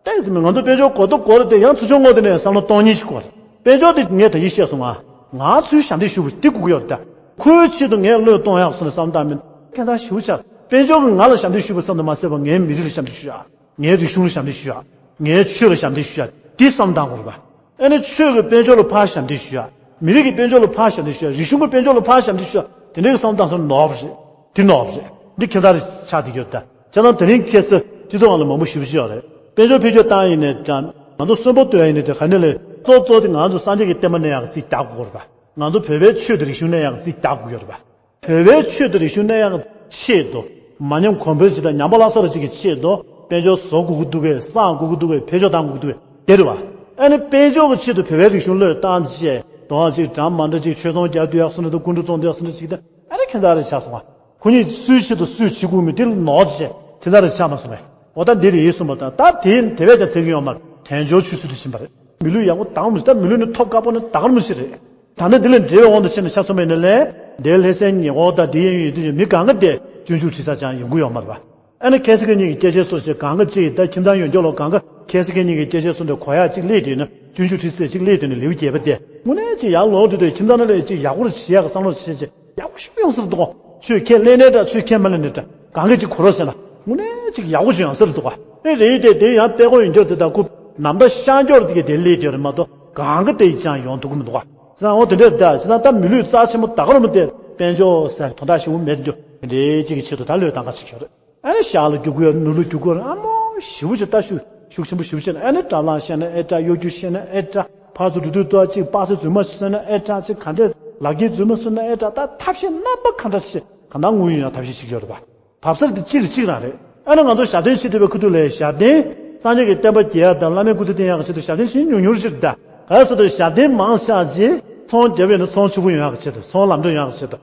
ཏོག་ཙམ་ང་ཚོ་དཔལ་འབྱོར་གོ་རྟོགས་གོ་རེ་དེ་ཡང་ཚུར་ཕྱོགས་ངོས་དེ་ནས་བསམ་བློ་གཏོང་ཉེན་ཞིག་གོ་རེད། དཔལ་འབྱོར་དེ་ངས་ད་གིན་བཤད་སོང་ང་། ང་ཚོའི་ཞབས་འདེགས་ཞུ་བ་འདི་དགོས་ཀྱི་ཡོད་རེད་ད། ཁོའི་ཆེད་དུ་ངས་བློས་གཏོང་ཡག་སོང་ནས་བསམ་བཏང་མིན་ཁྱད་མཚར་ཞེ་པོ་ཆགས། དཔལ་འབྱོར་གྱིས་ང་ལ་ཞབས་འདེགས་ཞུ་བ་ཙམ་དུ་མ་ཟད་པར་ངའི་མི་རིགས་ལ་ཞབས་འདེགས་ཞུ་ཡག་ངའི་རིག་གཞུང་ལ་ཞབས་འདེགས་ཞུ་ཡག་ངའི་ཆོས་ལ་ཞབས་འདེགས་ཞུ་ཡག་འདི་བསམ་བཏང་དགོས་རེད་པ། ཨ་ནི་ཆོས་ཀྱི་དཔལ་འབྱོར་ལ་ཕར་ཞབས་འདེགས་ཞུ་ཡག་མི་རིགས་ཀྱི་དཔལ་འབྱོར་ལ་ཕར་ཞབས་འདེགས་ཞུ་ཡག་རིག་གཞུང་གི་དཔལ་འབྱོར་ལ་ཕར་ཞབས་འདེགས་ཞུ་ཡག་དེ་འདྲའི་བསམ་བཏང་སོང་ནོར་བ་རེད། དེ་ནོར་བ་རེད། འདི་ཁྱད་མཚར་རེ་ཆགས་བསྡད་ཀྱི་ཡོད་ད། བྱས་ཙང་དེ་རིང་ཁ་སང་སྤྱི་ཚོགས་ནང་ལ་མང་པོ་ཞེ་པོ་ཅིག་ཡོད་རེད། དཔལ་འབྱོར་འཕེལ་རྒྱས་བཏང་ཡིན་ནའི་འདྲ། ང་ཚོ་གསོན་པོ་སྡོད་ཡ་ཡིན་ནའི་འདྲ། ག་ནས་ལས་གཙོ་གཙོ་དེ་ང་ཚོ་སངས་རྒྱས་ཀྱི་བསྟན་པ་གནས་ཡག་གི་རྩིས་རྒྱག་དགོས་རེད་པ། ང་ཚོ་བོད་པའི་ཆོས་དང་རིག་གཞུང་གནས་ཡག་གི་རྩིས་རྒྱག་དགོས་ཀྱི་ཡོད་རེད་པ། བོད་པའི་ཆོས་དང་རིག་གཞུང་གནས་ཡག་གི་ཆེད་དུ། མ་ཉམས་གོང་འཕེལ་ཅིག་དང་ཉམས་པ་སླར་གསོ་རེ་ཅིག་གི་ཆེད་དུ་དཔལ་འབྱོར་བཟོ་དགོས་ཀྱི་འདུག་གས། བསང་དགོས་ཀྱི་འདུག་གས། འཕེལ་ཕྱོགས་བཏང་དགོས་ཀྱི་འདུག་གས། དེ་རེད་པ། ཨ་ནི་དཔལ་འབྱོར་གྱི་ཆེད་དུ་བོད་པའི་རིག་གཞུང་བློས་བཏང་བྱས་དོ་ཅིག་འདྲ་མ་འདྲ་ཅིག་ཆོས་ཚོང་རྒྱག་འདོད་ཡག་སོང་ན་དང་སྐུ་འཁྲུངས་བཙོང་འདོད་ཡག་སོང་ན་ཅིག་དང་། ཨ་ནི་ཁྱད་མཚར་རེ་ཆགས་སོང་བ། ཁོ་གཉིས་སུའི་ཆེད་དུ་སུས་བྱེད་དགོས་མིན་དེ་ལ་ནོར་བྱས་དེ་ལྟར་ཆགས་མ་སོང་བས། འོ་ད་འདི་རེད་གསུངས་པ་དང་ད་དེ་དེ་བས་ཀྱང་ཚད་ཀྱི་ཡོད་མ་རེད། དལ་འབྱོར་ཆོས་སྲིད་དུ་ཕྱིན་པ་རེད། མི་ལུས་ཡག་པོ་དག་མི་ཤེས། ད་མི་ལུས་ནི་ཐོབ་དཀའ་པོ་ནི་དག་མི་ཤེས་རེད། ད་ནི་འདི་ལས་འབྲེལ་བའི་དབང་དུ་བྱས་ནས་ཆ་མཚོན་པ་ཡིན་ན་ལས་འདིའི་ལྷ་སའི་ཉེ་འཁོར་དང་འདི་ཡན་ཡོད་དུས་མི་གང་ག་དེ་སྤྱོད་འཇུག་ཁྲིད་ས་ཅང་ཡོང་གི་ཡོད་མ་རེད་པ། ཨ་ནི་ཁ་སང་ཁ་ཉིན་གྱི་སྐྱེས་ཆེན་སོགས་བྱས་གང་ག་ཅིག་ད་ཁྱིམ་ཚང་ཡོད་མཁན་ལོ་གང་ག་ཁ་སང་ཁ་ཉིན་གྱི་སྐྱེས་ཆེན་སོགས་འདྲ་གོ་ཡག་ཅིག་སླེབས་དུས་ན་སྤྱོད་འཇུག་ཁྲིད་ས་ཅིག་སླེབས་དུས་ན་ལེའུ་བརྒྱད་པ་དེ་དངོས་གནས་ཅིག་ཡར་ལོངས་འགྲོ་དུས་ཁྱིམ་ཚང་ནང་ལ་ཅིག་ཡག་པོ་རེ་བྱེད་ཡག་གི་བསམ་བློ་བྱེད་ཅིག་ཡག་པོ་ཞིག་ཡོང་ས་རེད་འདུག་གོ། ཆོས་ཁས་ལེན་ནའི་འདྲ་ཆོས་ཁས་མ་ལེན་ནའི་འདྲ་གང་ག་ཅིག་གོ་རོགས་ཟེར་ན་དངོས་གནས་ཅིག་ཡག་པོ་ཞིག་ཡོང་ས་རེད་འདུག་ག། ཨེ་རེད་དེ་དེ་ཡང་དཔེ་ཁོ་ཡིན་རྒྱུར་དེ་དང་ཁུ་ནམ་ཟླ་ཤར་རྒྱུར་དེ་ག་དེ་སླེབས་དུས་རེད་མ་གཏོགས་གང་ག་དེ་ཅང་ཡོང་ཐུབ་ཀྱི་མི་འདུག་ག། ཟེར་ན་འོ་དེ་འདྲ་རེད་ད། བྱས་ན་ད་མི་ལུས་རྩ་ཆེན་པོ་ད་ག་རུ་མི་སྟེར་དཔལ་འབྱོར་ཟེར་དོན་དག་ཞིག་འོ་མེད་དུ་འགྱུར་དེ་འདྲའི་ཅིག་གི་ཆེད་དུ་ད་བློས་བཏང་ག་ཅིག་ཡོད་རེད། ཨ་ནི་ཞག་ལ་རྒྱུག་གི་ཡོད། ནུབ་ལ་རྒྱུག་གི་ཡོད། ཨ་མོ་ཞེ་པོ་ཅིག་ལྟ་ཤུགས་ཤུགས་ཆེན་པོ་ཞེ་པོ་ཅིག་ཨ་ནི་དྲ་ལམ་བཤད་ན་ཨེ་དྲ། གཡོ་སྒྱུ་བཤད་ན་ཨེ་དྲ། ཕར་ཚུར་འགྲོ་དུས་ཏོག་ཅིག་པ་སེ་རྫུན་མ་བཟོས་ན་ཨེ་དྲ། ཅིག་ག་འདྲས་ལག་འཁྱེར་རྫུན་མ་བཟོས་ན་ཨེ་དྲ། ད་ཐབས་ཤེས་རྣམ་པ་ག་འདྲ་ཞིག་ག་འདྲ་དངོས་ཡོད་ཡང་ཐབས་ཤེས་ཤིག་ཡོད་རེད་པ། བབས་ས་དེ་གཅིག་རེ་གཅིག་རང་རེད། ཨ་ནི་ང་ཚོ་ཞབས་བརྟན་བྱེད་ཐུབ་པའི་ཁུ་ཐུག་ལས་ཞབས་བརྟན་སངས་རྒྱས་ཀྱི་བསྟན་པ་རྒྱས་ཡག་དང་བླ་མའི་སྐུ་ཚེ་བརྟན་ཡག་གི་ཆེད་དུ་ཞབས་བརྟན་བྱེད་ཉུང་ཉུང་རེ་ཅིག་རེད་ད། ག་རེ་ཟེར་དུས་ཞབས་བརྟན་མང་ཆགས་རྗེས་ཚོང་རྒྱབ་ཡོད་ན་ཚོང་ཕྱུག་པོ་ཡོང་ཡག་གི་ཆེད་དུ། ཚོང་ལམ་འགྲོ་ཡོང་ཡག་གི་ཆེད་དུ།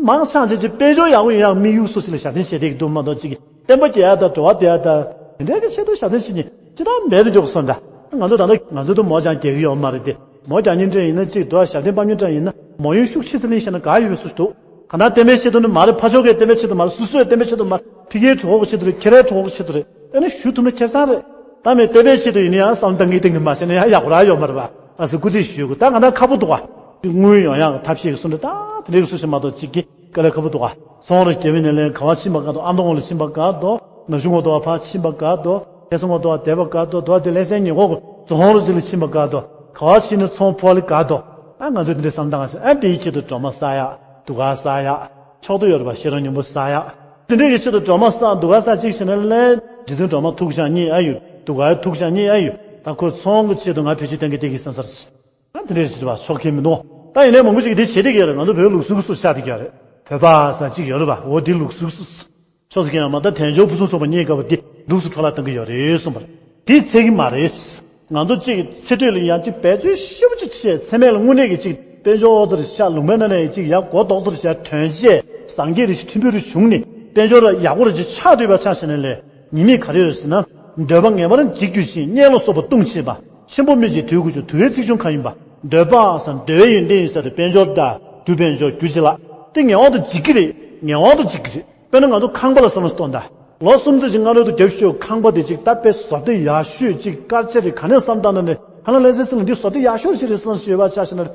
མང་ཆགས་ཆེ་ཆེ་དཔལ་འབྱོར་ཡག་པོ་ཡོང་ཡག་དམིགས་ཡུལ་སོགས་ཤིག་ལ་ཞབས་བརྟན་བྱེད་བསྡད་ཀྱི་འདུག་མ་གཏོགས་ཅིག་གིས་བསྟན་པ་རྒྱས་ཡག་དང་འགྲོ་བ་བདེ་ཡག་དང་དེ་འདྲའི་གི་ཆེད་དུ་ཞབས་བརྟན་བྱེད་ཉིན་ཅི་ལྟར་མེད་དུ་འཇོག་སོང་འདྲ། ང་ཚོ་ད་ལྟ་ང་ཚོ་ད་མོ་ཅང་རྒྱག་གི་ཡོད་མ་རེད་དེ། མོ་རྒྱག་ཉིན་འདྲ་ཡིན་ན་ཅིག་འདུག་ཞབས་བརྟན་སྤར་ཉིན་འདྲ་ཡིན་ན་མོ་ཡོན་ཤུགས་ཆེ་ཙམ་ལེན་ཤེས་ན་དགའ་ཡོད་པའི་བཟོ་ཞིག་འདུག་གང་ལྟར་བསྟན་པའི་ཆེད་དུ་ནི་མ་རེད། ཕར་ཕྱོགས་ཀྱི་བསྟན་པའི་ཆེད་དུ་མ་རེད། སོ་སོའི་བསྟན་པའི་ཆེད་དུ་མ་རེད། ཕ་གིའི་གྲོགས་པོ་གི་ཆེད་དུ་རེད། ཁྱེད་རའི་གྲོགས་པོ་གི་ཆེད་དུ་རེད། ཨ་ནི་ཞུ་ཐུབ་ན་ཁེ་བཟང་རེད། ད་མེད་བསྟན་པའི་ཆེད་དུ་ཡིན་ན་ཡང་བསམ་བློ་གཏང་གི་གཏང་གི་མ་བྱས་ན་ཡང་ཡག་པོ་རང་ཡོད་མ་རེད་པ། ཨ་ཟེར་སྐུ་ཚེ་ཞུ་དགོས། ད་ང་ད་ཁག་པོ་འདུག་ག། དངུལ་ཡོང་ཡག་ཐབས་ཤེས་ཀྱི་སུ་འདྲ་ད་དེ་འདྲའི་སུ་ཞིག་མ་གཏོགས་ཅིག་གི་དཀའ་ལས་ཁག་པོ་འདུག་ག། ཚོང་རེ་རྒྱབ་པའི་ནས་ལན་ག་བ་ཕྱིན་པ་ག་དོ། ཨ་མདོ་ངོ་ལ་ཕྱིན་པ་ག་དོ། ནག་ཆུ་ངོ་དོ་བ་ཕར་ཕྱིན་པ་ག་དོ། ཁ་སང་ངོ་དོ་བ་བསྡད་པ་ག་དོ། དོ་བ་དེ་ལྷ་སའི་ཉེ་འཁོར་གྱི་རྫོང་རུ་ཅིག་ལ་ཕྱིན་པ་ག་དོ། ག་བ་ཕྱིན་ནས་ཚོང་ཕོག་ལེ་ག་དོ། ཨ་ང་ཚོས་དེ་འདྲའི་བསམ་སྟངས་ཨ་འདིའི་ཆེད་དུ་སྒྲོལ་མ་བསགས་ཡག། དུ་ག་བསགས་ཡག། ཆོག་ཏུ་ཡོད་རེད་པ། ཤེས་རབ་སྙིང་པོ་བསགས་ཡག། དེ་འདྲའི་གི་ཆེད་དུ་སྒྲོལ་མ་བསགས། དུ་ག་བསགས་གཅིག་བྱས་ན་ལས་རྗེ་བཙུན་སྒྲོལ་མ་ཐུགས་ཅག་གཉིས་ཨ་ཡོད། དུ་ག་ཐུགས་ཅག་གཉིས་ཨ་ཡོད། ད་ཁོ་ཚོང་གི་ཆེད་དུ་ང་བེད་སྤྱོད་གཏོང་གི་བསྡད་ཀྱི་བསམ་ས་རེད། ཨ་དེ་འདྲའི་ཆེད་དུ་བ་ཆོག་གི་མི་འདུག་ད་ཡིན་ནའི་མང་པོ་ཞིག་གིས་དེ་བྱེད་བསྡད་ཀྱི་ཡོད་རེད། ང་ཚོ་བོད་ལུགས་སྲོལ་གྱི་སྲོལ་ཆགས་བསྡད་ཀྱི་ཡོད་རེད། བོད་པ་ཟེར་གཅིག་ཡོད་རེད་པ། འོ་དེ་ལུགས་སྲོལ་གྱི་སྲོལ། ཕྱོགས་སུ་ཁྱེད་ཡང་མ་ད་དལ་འབྱོར་ཕུན་སུམ་ཚོགས་པ་རྙེད་དཀའ་བ་འདི་ལུགས་སུ་འཕྲོ་བརླག་གཏང་གི་ཡོད་རེད་གསུངས་པ་རེད། དེ་ཚད་ཀྱི་མ་རེད། ང་ཚོ་གཅིག་གི་ཚེ་སྟོད་ལ་ཡང་གཅིག་འབད་བརྩོན་ཞེ་པོ་ཅིག་བྱས། ཚེ་སྨད་ལ་དངོས་གནས་ཀྱི་གཅིག་དཔལ་འབྱོར་ཨོ་ཙི་རེ་ཤག་ལུང་པའི་ནང་ནས་གཅིག་ཡར་མགོ་ཏོག་ཙི་རེ་བྱས་དོན་བྱས་སངས་རྒྱས་རེ་ཞིག་ཁྲིམས་དཔོན་རེ་བྱུང་ནས་དཔལ་འབྱོར་ལ་ཡག་པོ་རེ་ཅིག་ཆགས་སྡོད་པ་ཆགས་ཤེས་ན་ལས་ཉེས་དམིགས་ག་རེ་ཡོད་ཟེར་ན། འདོད་པ་ངེས་པར་འཇིག་གྱུར་ཅིང་། གཉེན་ལ་སོགས་པ་ལྟུང་བྱེད་པ། ཆེན་པོ་སྨོས་ཅིང་དུས་ཀུན་འབྱུང་། དུ་བའི་ཚིག་ཆུང་གང་ཡིན་པ། འདོད་པ་ཟེར་འདོད་པའི་ཡོན་ཏན་ཡིན་ཟེར་ཏེ་དཔལ་འབྱོར་དང་རྒྱུ་དཔལ་འབྱོར་རྒྱུ་ཅི་ལགས། དེ་ངེས་པར་དུ་འཇིག་གི་རེད། ངེས་པར་དུ་འཇིག་གི་རེད། དཔེར་ན་ང་ཚོ་ཁང་པ་ལ་བསམ་བློ་གཏོང་དང་། ལོ་གསུམ་ཙམ་ཅིག་སྔ་རོལ་དུ་རྒྱབ་ཤོག་ཁང་པ་དེ་ཅིག་ད་དཔེ་བཟོ་ལྟ་ཡག་ཤོས་ཅིག་དཀར་ཆ་རེ་ག་ནས་བསམ་བཏང་ན་ནས་ཧ་ལམ་ལས་ཟེར་སེང་འདི་བཟོ་ལྟ་ཡག་ཤོས་ཅིག་རེད་བསམ་ཞུས་པ་ཆ་ཤེས་ན་ད་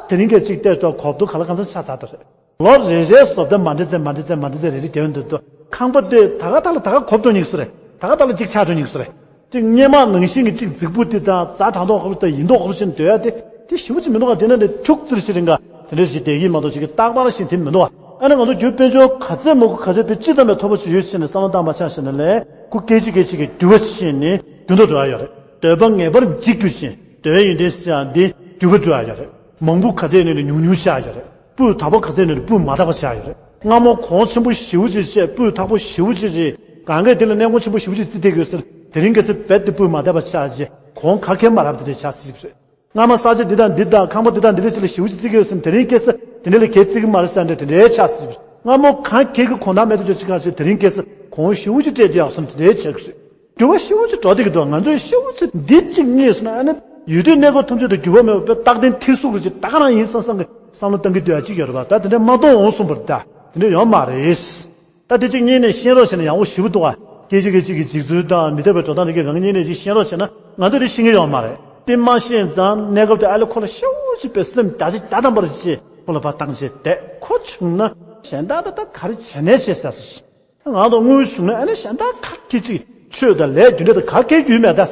དེ་རིང་གི་ཅིག་བལྟས་ཏོ་གོབ་ཏོ་ག་ལ་གང་འཚམ་ཆ་ཚར་ཏོ་རེད། ལོ་རེ་རེའི་བཟོ་ལྟ་མ་འདྲ་ཚེ་མ་འདྲ་ཚེ་མ་འདྲ་ཚེ་རེ་རེ་དེ་འདུག་ཏོ། ཁང་པ་དེ་ད་ག་ད་ལ་ད་ག་གོབ་ཏོ་ཉིག་སུ་རེད། ད་ག་ད་ལ་ཅིག་ཆག་ཏོ་ཉིག་སུ་རེད། ཅིག་སྔོན་མ་ནང་བཞིན་གྱི་ཅིག་རྫིག་པོ་དེ་དང་རྩྭ་དྲང་ཐོག་ཁ་པོ་དང་ཡིན་མདོག་ཁ་པོ་ཅན་འདོད་ཡ་དེ་དེ་ཞེ་པོ་ཅིག་མི་འདུག་ག། དེ་ན་དེ་ཁྱུག་ཙིར་ཞིག་རིང་ག་དེ་འདྲ་ཞིག་བསྡད་ཀྱི་མ་གཏོགས་ཅིག་གི་རྟག་པར་ཞིག་དེ་མི་འདུག་ག། ཨ་ནི་ང་ཚོ་རྒྱུ་དཔལ་འབྱོར་ག་ཚད་མང་པོ་ག་ཚད་དཔེ་ཅི་ཙམ་པའི་མཐོ་པོ་ཅིག་ཡོད་ཕྱིན་ནས་བསམ་བློ་བཏང་པ་ཆ་བཞག་ན་ལས་ཁུ་སྐད་ཅིག་སྐད་ཅིག་གི་འགྱུར་བ་ཕྱིན་ནས་རྒྱུ་ནོར་འགྲོ་ཡ་ཡོད་རེད། འདོད་པ་ངེས་པར་འཇིག་གྱུར་ཅིང་འདོད་པའི་ཡོན་ཏན་ཟེར་ཡ་འདི་འགྱུར་བ་འགྲོ་ཡ་ཡོད་རེད། མང་པོ་ག་ཚད་ཡོད་ནས་ཉུང་ཉུང་ཆགས་ཡོད་རེད། སྤུས་དག་པོ་ག་ཚད་ཡོད་ནས་སྤུས་མ་དག་པ་ཆགས་ཡོད་རེད། སྔ་མོ་གོང་ཆེན་པོ་ཞེ་པོ་ཅིག་བྱས་སྤུས་དག་པོ་ཞེ་པོ་ཅིག་རེད། གང་གས་དེ་ལ་གནས་ཁོངས་ཆེན་པོ་ཞེ་པོ་ཅིག་བརྩི་བསྡད་ཡོད་ཟེར། དེ་རིང་ཁ་སང་རྦད་དེ་སྤུས་མ་དག་པ་ཆགས་རྗེས་གོང་ག་གས་མ་རབས་དེ་འདྲ་ཆགས་སྲིད་ཀྱི་རེད། སྔ་མ་ས་ཆ་འདི་དང་འདི་དང་ཁང་པ་འདི་དང་འདི་འདྲ་ཅིག་ལ་ཞེ་པོ་ཅིག་བརྩི་གི་ཡོད་ཟེར། དེ་རིང་ཁ་སང་དེ་འདྲ་ལ་གས་བརྩི་གི་མ་རེད་ཟེར་འདྲ་དེ་འདྲའི་ཆགས་སྲིད་ཀྱི་རེད། སྔ་མོ་གང་གས་ཀྱི་གོང་ཐང་མེད་དུ་འཇོག་ཅིག་གང་ཞིག་དེ་རིང་ཁ་སང་གོང་ཞེ་པོ་ཅིག་སྤྲད་དུ་ཡག་སོང་དེ་འདྲའི་ཆགས་ཀྱི་རེད། འགྱུར་བ་ཞེ་པོ་ཅིག་འགྲོ་བསྡད་ཀྱི་འདུག་ང་ཚོས་ཞེ་པོ་ཅིག་འདི་གཅིག་རྙེད་སོང་ན་ཨ་ནི་ཡུལ་དུས་གནས་སྐབས་ཐམས་ཅད་དུ་འགྱུར་བ་མེད་པ་དཔེ་རྟག་བརྟན་ཐེར་ཟུག་རེ་ཅིག་ད་ག་རང་ཡིན་བསམ་བསམ་གྱི་བསམ་བློ་གཏང་གི་འདུག་ཡ་གཅིག་ཡོད་རེད་པ། ད་དེ་འདྲ་མ་གཏོང་འོང་གསུངས་པ་རེད། ད་དེ་འདྲ་ཡོད་མ་རེད། ད་དེ་གཅིག་རྙེད་ནས་ཤེས་རོགས་བྱས་ན་ཡག་པོ་ཞེ་པོ་འདུག་ག་སྐད་ཅིག་གིས་གཅིག་གི་འཇིག་ཚུལ་དང་མི་འཐད་པའི་འགྲོ་སྟངས་དེ་གའི་རང་རྙེད་ནས་ཅིག་ཤེས་རོགས་བྱས་ན་ང་ཚོས་དེ་ཤེས་ཀྱི་ཡོད་མ་རེད། དེ་མ་ཤེས་ཙང་གནས་སྐབས་དེ་ཨ་ལས་ཁོ་ལ་ཤེའུ་ཅིག་པའི་སེམས་བརྒྱ་ཆ་བརྒྱ་ཐམ་པར་བྱེད་ཁོ་ལ་ཕར་བཏང་བྱས་བསྡད། ཁོ་བྱུང་ན་གཞན་དག་ད་ད་ག་རེ་བྱས་ནས་བྱས་ཟེར་སོ། ང་དང་དངུལ་བྱུང་ན་ཨ་ནི་གཞན་དག་ཁ་སྐད་ཅིག་ཆོས་དང་ལས་རྒྱུ་འབྲས་དང་ག་གེ་རྒྱུས་མེད་ད།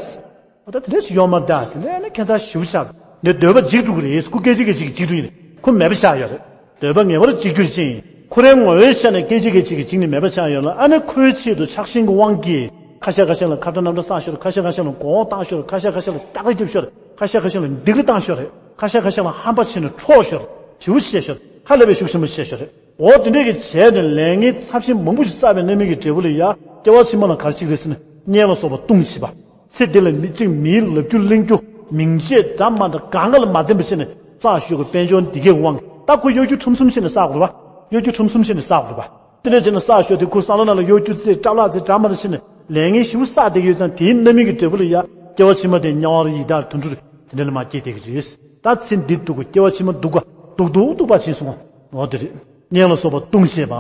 ད་དེ་འདྲ་ཞིག་ཡོད་མ་རེད་ད། དེ་འདྲ་ཨ་ནི་ཁྱད་མཚར་ཞེ་པོ་ཆགས། འདི་འདོད་པ་འཇིག་འགྲོ་གི་རེད། ཁོ་སྐད་ཅིག་གིས་གཅིག་འཇིག་འགྲོ་ཡིན། ཁོ་མེད་པ་ཆགས་ཡོད་རེད། འདོད་པ་ངེས་པར་འཇིག་རྒྱུ་ཅན་ཡིན། ཁོ་རའི་ངོ་བོའི་ཆ་ནས་སྐད་ཅིག་གིས་གཅིག་གིས་འཇིག་ནས་མེད་པ་ཆགས་ཡོད་ལ། ཨ་ནི་ཁོའི་ཆེད་དུ་ཆགས་ཞེན་གྱི་དབང་གིས་ཁ་ཤས་ཁ་ཤས་ལ་ཁ་བྲལ་རྣམ་བྲལ་བསགས་ཤོར། ཁ་ཤས་ཁ་ཤས་ལ་མགོ་བོ་བཏང་ཤོར། ཁ་ཤས་ཁ་ཤས་ལ་སྐྱག་རེ་རྒྱབ་ཤོར། ཁ་ཤས་ཁ་ཤས་ལ་སྡིགས་རེ་བཏང་ཤོར་རེད། ཁ་ཤས་ཁ་ཤས་ལ་ཧམ་པ་བྱས་ནས་འཕྲོག་ཤོར། བྱིའུ་བཤས་ཤོར། ཧ་ལས་པའི་ཤུགས་ཆེན་པོ་བཤས་ཤོར་རེད། འོ་དེ་འདྲས་ཀྱི་བྱས་ནས་ལས་ངན་ཚབས་ཆེན་མང་པོ་ཞིག་བསགས་པའི་རྣམ་སྨིན་གྱི་འབྲས་བུ་ལ་ཡ་སྐྱེ་བ་ཕྱི་མ་ལ་ག་རེ་གཅིག་རེད་ཟེར་ན་གཉེན་ལ་སོགས་པ་ལྟུང་བྱེད་པ། ཚེ་འདི་ལ་མི་གཅིག་མིའི་ལབ་རྒྱུ་གླེང་རྒྱུ་མིང་ཆད་འདྲ་མ་འདྲ་གང་ག་ལ་མ་འཛེམ་པ་བྱས་ནས་བསགས་ཞུ་དགོས། དཔལ་འབྱོར་འདི་གའི་དབང་གིས་ད་ཁོ་གཡོ་སྒྱུ་ཁྲམ་གསུམ་བྱས་ནས་བསགས་དགོས་རེད་པ། གཡོ་སྒྱུ་ཁྲམ་གསུམ་བྱས་ནས་བསགས་དགོས་རེད་པ། དེ་འདྲ་བྱས་ནས་བསགས་ཞོར་དེ་ཁོ་བསམ་བློ་ནང་ལ་གཡོ་སྒྱུ་རྩེ་སྐྲ་ལག་རྩེ་འདྲ་མ་འདྲ་བྱས་ནས་ལས་ངན་ཞེ་པོ་བསགས་བསྡད་ཀྱི་ཡོད་ཙང་དེའི་རྣམ་སྨིན་གྱི་འབྲས་བུ་ལ་ཡ་སྐྱེ་བ་ཕྱི་མ་དེ་དམྱལ་བ་རི་ཡི་དྭགས་དུད་འགྲོ་རེད། དེ་འདྲ་ལ་མ་སྐྱེས་བསྡད་ཀྱི་རེད། ད་ཚེ་འདི་སྡུག་གོ་སྐྱེ་བ་ཕྱི་མ་སྡུག་ག་སྡུག་སྡུག་སྡུག་པ་ཕྱིན་སོང་ངོ་། འོ་དེ་རེད། གཉེན་ལ་སོགས་པ་ལྟུང་བྱེད་པ།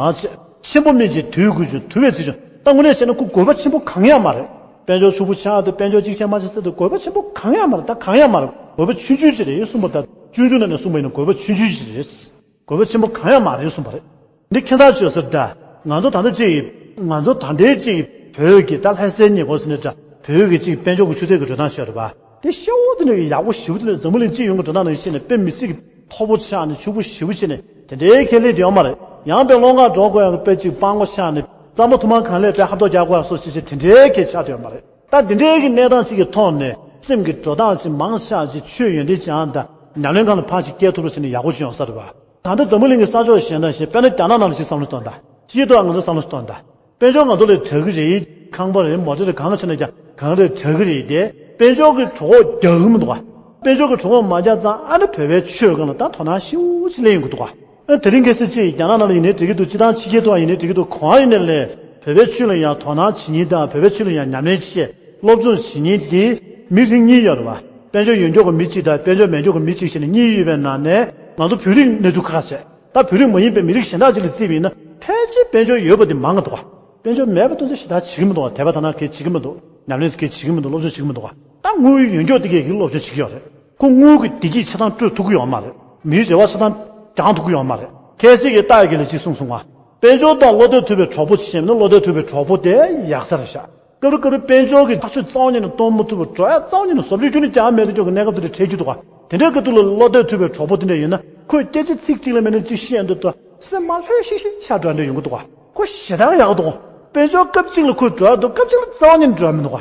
ཆེན་པོ་སྨིན་བྱེད་དུས་ཀུན་འབྱུང་དུ་བའི་ཚེ་འབྱུང་། ད་དངོས་གནས་བྱས་ན་ཁོ་དགོས་པ་ཆེན་པོ་གང་ཡང་མ་རེད། དཔལ་འབྱོར་ཕྱུག་པོ་ཆགས་དང་དཔལ་འབྱོར་གཅིག་ཆགས་མ་ཆགས་ཟེར་དུས་དགོས་པ་ཆེན་པོ་གང་ཡང་མ་རེད། ད་གང་ཡང་མ་རེད། དགོས་པ་ཆུང་ཆུང་ཅིག་རེད་གསུངས་པ། ད་སྤྱོད་འཇུག་ནང་ནས་གསུངས་པ་ཡིན་ན་དགོས་པ་ཆུང་ཆུང་ཅིག་རེད། དགོས་པ་ཆེན་པོ་གང་ཡང་མ་རེད་གསུངས་པ་རེད། འདི་ཁྱད་མཚར་ཅིག་ཡོད་ས་རེད་ད། ང་ཚོ་ད་ལྟ་ཅིག་ང་ཚོ་ད་ལྟའི་ཅིག་བོད་ཀྱི་ད་ལྷ་སའི་ཉེ་འཁོར་ཟེར་ནས་འདྲ་བོད་ཀྱི་ཅིག་དཔལ་འབྱོར་གྱི་ཆུ་ཚད་ཀྱི་འགྲོ་སྟངས་ཤོད་རེད་པ། དེ་ཤོག་དེ་ནས་ཡག་པོ་ཞེ་པོ་དེ་ནས་འཛམ་བུ་གླིང་སྤྱི་ཡོངས་ཀྱི་འགྲོ་སྟངས་ནང་བཞིན་ནས་དཔེ་མི་སྲིད་ཀྱི་མཐོ་པོ་ཆགས་ནས་ཕྱུག་པོ་ཞེ་པོ་བྱས་ནས་དེ་འདྲའི་ཁས་ལེན་དེ་ཡོད་མ་རེད། ཡང་དཔེ་སློང་ག་འགྲོ་དགོས་ཡག་གི་དཔེ་ཅིག་སྤྲང་པོ་ཆགས་ནས་རྩམ་པ་ཐུར་མ་གང་ལས་དཔེ་ཧབ་ཐོག་རྒྱག་དགོས་ཡག་སོགས་ཅིག་བྱས་དེ་འདྲའི་ཁས་ཆགས་དེ་ཡོད་མ་རེད། ད་དེ་འདྲའི་གི་གནས་སྟངས་ཅིག་གི་ཐོག་ནས་སེམས་ཀྱི་འགྲོ་སྟངས་ཅིག་མང་ཆེ་ཅིག་ཆོས་ཡོན་ཏན་སྦྱང་དང་ཉམས་ལེན་སྒང་ལ་ཕར་ཅིག་སྐྱེལ་ཐུབ་པ་བྱས་ན་ཡག་པོ་ཅིག་ཡོང་ས་རེད་པ། ད་ལྟ་འཛམ་བུ་གླིང་གི་ས་ཕྱོགས་གཞན་དང་གཞན་དཔེར་ན་རྒྱ་ནག་ནང་ལ་ཅིག་བསམ་བློ་གཏོང་དང་། སྤྱིར་བཏང་ང་ཚོ་བསམ་བློ་གཏོང་དང་། དཔལ་འབྱོར་ང་ཚོ་ལ་དྲག་གི་རེད། ཁང་པ་རེད། མོ་ཊ་རེད། གང་ལ་ཕྱིན་ན་ཀྱང་གང་རེད། དྲག་གི་རེད་དེ། དཔལ་འབྱོར་གྱི་གྲོད་ཁོག་རྒྱག་གི་མི་འདུག་བ། དཔལ་འབྱོར་གྱི་གྲོད་ཁོག་མ་རྒྱག་ཙང་ཨ་ནི་བོད་པའི་ཆོས་སྒང་ལ་ད་དོ་སྣང་ཞེ་པོ་ཅིག་སླེབས་ཡོང་གི་འདུག་བ། ཨ་དེ་རིང་ཁ་སང་ཅིག་རྒྱ་ནག་ནང་ལ་ཡིན་ནའི་འགྲིག་གི་འདུག་སྤྱིར་བཏང་ཕྱི་རྒྱལ་དུ་ཡིན་ནའི་འགྲིག་གི་འདུག་གང་ཡིན་ནའི་ལས་བོད་པའི་ཆོས་ལ་ཡང་དོ་སྣང་བྱེད་མཁན་དང་བོད་པའི་ཆོས་ལ་ཡང་ཉམས་ལེན་བྱེད། སློབ་སྦྱོང་བྱེད་མཁན་དེ་མི་རིགས་གཉིས་ཡོད་རེད་བ། དཔལ་འབྱོར་ཡོད་མཁན་གྱི་མི་གཅིག་དང་དཔལ་འབྱོར་མེད་མཁན་གྱི་མི་གཅིག་བྱས་ནས་གཉིས་ཡོད་པའི་ནང་ནས་ང་ཚོ་བོད་རིགས་གནས་ཚུལ་ཁ་ཁ་བྱས། ད་བོད་རིགས་མ་ཡིན་པའི་མི་རིགས་གཞན་དག་ཅིག་ལ་བརྩིས་པ་ཡིན་ན་ཕལ་ཆེར་དཔལ་འབྱོར་ཡོད་པ་དེ་མང་གི་འདུག་ག་དཔལ་འབྱོར་མེད་པ་དེ་ཚོ་ཞེ་དྲག་བྱེད་ཀྱི་མི་འདུག་ག་དད་པ་དང་ན་གལ་བྱེད་ཀྱི་མི་འདུག་ཉམས་ལེན་གལ་བྱེད་ཀྱི་མི་འདུག་སློབ་སྦྱོང་བྱེད་ཀྱི་མི་འདུག་ག་ད་དངུལ་ཡོད་མཁན་དེ་གས་ཀྱིས་སློབ་སྦྱོང་བྱེད་ཀྱི་ཡོད་རེད། ཁོ་དངུལ་གྱི་བདེ་སྐྱིད་ཆ་ཚང་སྤྲོད་ཐུབ་ཀྱི་ཡོད་མ་རེད། མིའི་རེ་བ་ཆ་ཚང་བསྐྱང་ཐུབ་ཀྱི་ཡོད་མ་རེད། ཁ་སང་གི་སྟག་ཡི་གེ་ལ་གཅིག་གསུངས་སོང་ང་། དཔལ་འབྱོར་དང་བློ་གཏད་ཐུབ་པའི་གྲོགས་པོ་ཅིག་བྱས་ན་བློ་གཏད་ཐུབ་པའི་གྲོགས་པོ་དེ་ཡག་ས་རེད་ཤག་སྐབས་རེ་སྐབས་རེ་དཔལ་འབྱོར་གྱི་ཐག་གཅོད་རྩ་བ་ཉིད་ནས་གཏོང་མི་ཐུབ་པར་འགྲོ་ཡ་རྩ་བ་ཉིད་ནས་བཟོ་བཅོས་ཁྱོན་ནས་རྒྱག་མེད་དུ་འགྱོ་གི་གནས་སྐབས་དེ་འདྲ་འཕྲད་རྒྱུ་འདུག་ག་དེ་འདྲའི་སྐབས་དུས་ལ་བློ་གཏད་ཐུབ་པའི་གྲོགས་པོ་དེ་འདྲ་ཡོད་ན་ཁོས་སྐད་ཆ་ཚིག་གཅིག་ལ་མེད་ན་གཅིག་བཤད་འདུག་ད་སེམས་མ་ལྷོད་ཤིག་ཤིག་ཆགས་འགྲོ་འདྲ་ཡོང་གི་འདུག་ག་ཁོ་ཞེ་དྲག་ཡག་འདུག་དཔལ་འབྱོར་སྐབས་གཅིག་ལ་ཁོས་འགྲོ་ཡ་འདུག་སྐབས་གཅིག་ལ་རྩ་བ་ཉིད་ནས་འགྲོ་ཡ་མི་འདུག་ག་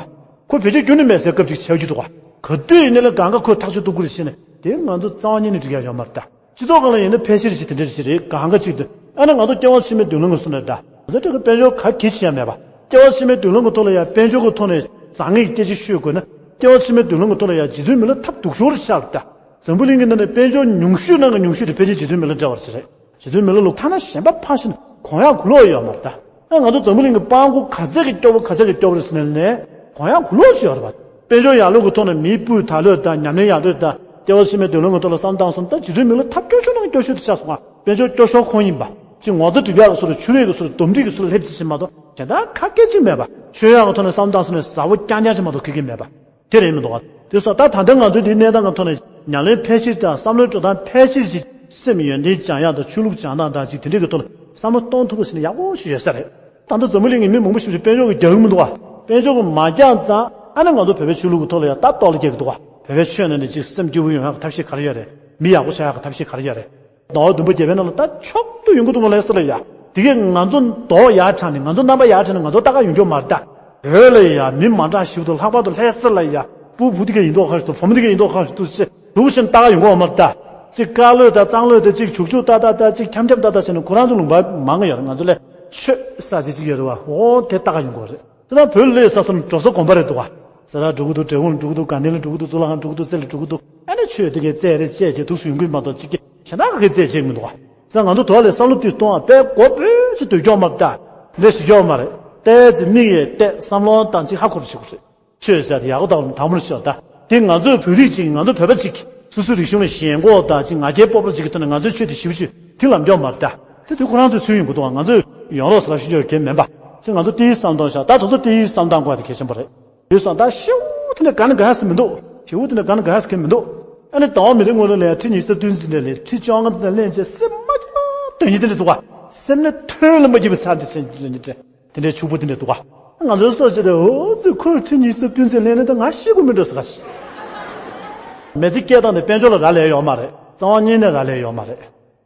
ཁོ་བེད་སྤྱོད་ཁྱོན་ནས་མེད་སའི་སྐབས་གཅིག་ཆགས་རྒྱུ་འདུག་ག་ག་དུས་ཡིན་ནའི་ལ་གང་ག་ཁོས་ཐག་གཅོད་གཏོང་དགོས་རེད་ཟེར་ནས་དེ་ང་ཚོ་རྩ་བ་ཉིད་ནས་འགྲིག་ཡ་ཡོད་མ་རེད་ད། སྤྱི་ཚོགས་སྒང་ལ་ཡིན་ན་ཕལ་ཆེར་ཞིག་དེ་འདྲ་ཞིག་རེད། གང་ག་ཅིག་ཏུ་ཨ་ནི་ང་ཚོ་སྐྱེ་བ་ཕྱི་མའི་མདུན་ལམ་གྱི་སོ་ནས་ད་ང་ཚོ་སྤྲད་ཀྱི་དཔལ་འབྱོར་ག་གེ་ཅི་ཡང་མེད་པ། སྐྱེ་བ་ཕྱི་མའི་མདུན་ལམ་གྱི་ཐོག་ལ་ཡང་དཔལ་འབྱོར་གྱི་ཐོག་ནས་བཟང་ངན་གྱི་སྐད་ཆ་ཤོད་དགོས་ན་སྐྱེ་བ་ཕྱི་མའི་མདུན་ལམ་གྱི་ཐོག་ལ་ཡང་རྗེ་བཙུན་མི་ལ་ཐབས་སྡུག་ཤོས་རེ་ཆགས་རེད་ད། འཛམ་བུ་གླིང་གི་ནང་ནས་དཔལ་འབྱོར་ཉུང་ཤོས་ནང་གི་ཉུང་ཤོས་དེ་ཕལ་ཆེར་རྗེ་བཙུན་མི་ལ་འབྲེལ་བ་ཅིག་རེད། རྗེ་བཙུན་མི་ལ་ལུག་ཐ་ན་གཞན་པ་ཕར་ཕྱིན་གོང་ཡག་གུ་ལོག་ཡོད་མ་རེད་ད། ཨ་ང་ཚོ་འཛམ་བུ་གླིང་གི་སྤྲང་པོ་ག་ཚད་ཀྱི་སྐྱོ་པོ་ག་ཚད་ཀྱི་སྐྱོ་པོ་རེད་ཟེར་ནས་ནས་གོང་ཡག་གུ་ལོག་ཅིག་ཡོད་རེད་པ། དཔལ་འབྱོར་ཡག་ལོས་ཀྱི་ཐོག་ནས་མིའི་སྤུས་དག་ལོས་དང་ཉམས་ལེན་ཡག་ལོས་དང་སྐྱེ་བ་ཕྱི་མའི་མདུན་ལམ་གྱི་ཐོག་ལ་བསམ་བཏང་སོང་ད་རྗེ་བཙུན་མི་ལ་ཐབས་སྐྱོ་ཤོས་ནང་སྐྱོ་ཤོས་དེ་ཆགས་སོང་ང་། དཔལ་འབྱོར་སྐྱོ་ཤོས་ཁོང་ཡིན་པ། ཅིག་ངོ་ཚ་སྒྲིབ་ཡག་གི་སོ་རུ་ཆུ་རེས་ཀྱི་སོ་རུ་འདུམ་འགྲིག་གི་སོ་རུ་སླེབས་ཅིག་ཕྱིན་མ་གཏོགས་གཞན་དག་ཁ་སྐད་ཅིག་མེད་པ། ཆོས་ཡག་གི་ཐོག་ནས་བསམ་བཏང་སོང་ནས་ཟབ་པོ་རྐྱང་རྐྱང་ཅིག་མ་གཏོགས་ཁེ་གེ་མེད་པ། དེ་རེད་མི་འདུག་ག་དེ་སོང་ད་ད་ལྟ་ང་ཚོའི་འདིའི་གནས་སྟངས་ཀྱི་ཐོག་ནས་ཉམས་ལེན་ཕལ་ཆེར་དང་བསམ་བློའི་འགྲོ་སྟངས་ཕལ་ཆེར་ཅིག་སེམས་ཡོན་ཏན་སྦྱང་ཡག་དང་ཆོས་ལུགས་སྦྱང་སྟངས་དང་ཅིག་དེ་འདྲའི་གི་ཐོག་ནས་བསམ་བློ་གཏོང་ཐུབ་པ་ཞིག་ནི་ཡག་པོ་ཞིག་ཡོད་ས་རེད། ད་ལྟ་འཛམ་བུ་གླིང་གི་མི་མང་པོ་ཞིག་དཔལ་འབྱོར་གྱི་རྒྱག་གི་མི་འདུག་ག་དཔལ་འབྱོར་གྱི་མ་རྒྱག་ཙང་ཨ་ནི་ང་ཚོ་བོད་པའི་ཆོས་ལུགས་ཀྱི་ཐོག་ལ་ཡང་ད་གཏོར་བརླག་རྒྱག་གི་འདུག་ག་བོད་པའི་ཆོས་ནང་ནས་ཅིག་སེམས་སྐྱིད་པོ་ཡོང་ཡག་གི་ཐབས་ཤེས་ག་རེ་ཡོད་རེད། མི་ཡག་པོ་ཆགས་ཡག་གི་ཐབས་ཤེས་ག་རེ་ཡོད་རེད། ཟླ་བ་བདུན་པ་བརྒྱད་པའི་ནང་ལ་ད་མཆོག་ཏུ་ཡོང་གི་འདུག་མ་ལས་ཟེར་ལ་ཡ། དེ་གས་ང་ཚོ་མདོག་ཡག་དྲགས་ནས་ང་ཚོ་རྣམ་པ་ཡག་དྲགས་ནས་ང་ཚོ་ལྟ་ག་ཡོང་རྒྱུ་མ་རེད་ད། བོད་ལ་ཡ་མི་མ་འདྲ་ཞིག་ཏུ་ལྷག་པར་དུ་ལྷ་ས་ལ་ཡ་སྤུ་བུ་དེ་གས་ཡིན་མདོག་ཁ་ཞིག་ཏུ་བུ་མོ་དེ་གས་ཡིན་མདོག་ཁ་ཞིག་ཏུ་ཅེས་འདུག་བཞིན་ལྟ་ག་ཡོང་གི་ཡོད་མ་རེད་ད། ཅིག་དཀར་ལོས་ད་གཙང་ལོས་ད་ཅིག་བྱུག་བྱུག་ཏག་ཏག་ད་ཅིག་འཁྱམ་འཁྱམ་ཏག་ཏག་བྱས་ནས་ཁོ་རང་ཚོ་ལུང་པ་མང་གི་ཡོད་རེད། ང་ཚོ་ལ་ཆོས་ས་ཅིག་ཅིག་ཡོད་རེད་བ། འོ་དེ་ལྟ་ག་ཡོང་གི་ཡོད་རེད། དེ་དང་བོད་ལས་ས་སོར་འགྲོ་ས་དགོན་པ་རེད་འདུག་ག་ས་ར་འགྲོ་གི་འདུག་འབྲས་སྤུངས་འགྲོ་གི་འདུག་དགའ་ལྡན་ལ་འགྲོ་གི་འདུག་གཙུག་ལག་ཁང་འགྲོ་གི་འདུག་སེ་ལ་འགྲོ་གི་འདུག་ཨ་ནི་ཆོས་དེ་གའི་རྩེད་རེ་རྩེད་བྱས་དུས་སུ་ཡོང་གི་མ་གཏོགས་ཅིག་གི་གཞན་དག་གི་རྩེད་བྱེད་མི་འདུག་ག་ས་ང་ཚོ་དོ་ལས་བསམ་བློ་དེ་གཏོང་བ་དཔེ་མགོ་སྤོས་ཅིག་སྡོད་ཀྱོག་མ་རེད་ད། འདྲེ་ཞིག་ཀྱོག་མ་རེད། ཏོག་ཙམ་མིག་ཡས་བལྟས་བསམ་བློ་བཏང་ཅིག་ཧ་གོ་བ་ཞིག་རེད། ཆོས་ཟེར་དེ་ཡག་པོ་དང་དང་པོར་ཤོད་ད། དེ་ང་ཚོའི་བོད་རིགས་ཅིག་ང་ཚོ་བོད་པ་ཅིག་སོ་སོའི་རིག་གཞུང་ལ་ཞེན་ཁོག་དང་ཅིག་ང་རྒྱལ་སྤོབས་པ་ཅིག་གི་ཐོག་ནས་ང་ཚོའི་ཆོས་དེ་ཞེ་པོ་ཅིག་དེ་ལམ་འགྱོག་མ་རེད་ད། དེ་དུས་ཁོ་རང་ཚོའི་ཚུལ་ཡིན་དགོས་འདུག་ང་ཚོས་ཡོང་རོགས་ཟེར་ལབ་ཤེས་རྒྱུ་གལ་མིན་པ། ཅིག་ང་ཚོ་དེའི་བསམ་སྟངས་བཞག་ད་དེ་ཚོ་དེའི་བསམ་སྟངས་དགོས་དེ་གལ་ཆེན་པོ་རེད། དུས་སང་ད་ཤི་བོ་དེ་ནས་ག་ནས་ག་ཡ་སི་མི་འདུག་ཤི་བོ་དེ་ནས་ག་ནས་ག་ཡ་སི་གལ་མི་འདུག་ཨ་ནི་དང་བ་མི་རེ་ངོ་ལ་ལས་ཁྲི་ཉི་ཤུ་རྩ་བདུན་ཙམ་ནས་ལས་ཁྲི་བཅོ་ལྔ་ཙམ་ནས་ལེན་བྱས་སེམས་མ་སྐྱོ་དོན་ཡིན་དེ་འདྲ་འདུག་བ། སེམས་ནས་ཐོན་ལ་མ་སྐྱིད་པའི་ཚར་འདི་ཚེ་འདི་འདྲ། དེ་འདྲའི་ཕྱུག་པོ་དེ་འདྲ་འདུག་ག་ང་ཚོའི་སོ་ཅི་རེད། འོ་ཙི་ཁོས་ཁྲི་ཉི་ཤུ་རྩ་བདུན་ཙམ་ལེན་ན་ད་ང་ཤི་དགོས་མི་འགྲོ་ཟེར་ག་ཤི། མི་ཚེ་སྐྱེལ་སྟངས་དེ་དཔལ་འབྱོར་ལ་རག་ལས་ཡོད་མ་རེད། རྩ་བ་ཉིད་ནས་རག་ལས་ཡོད་མ་རེད།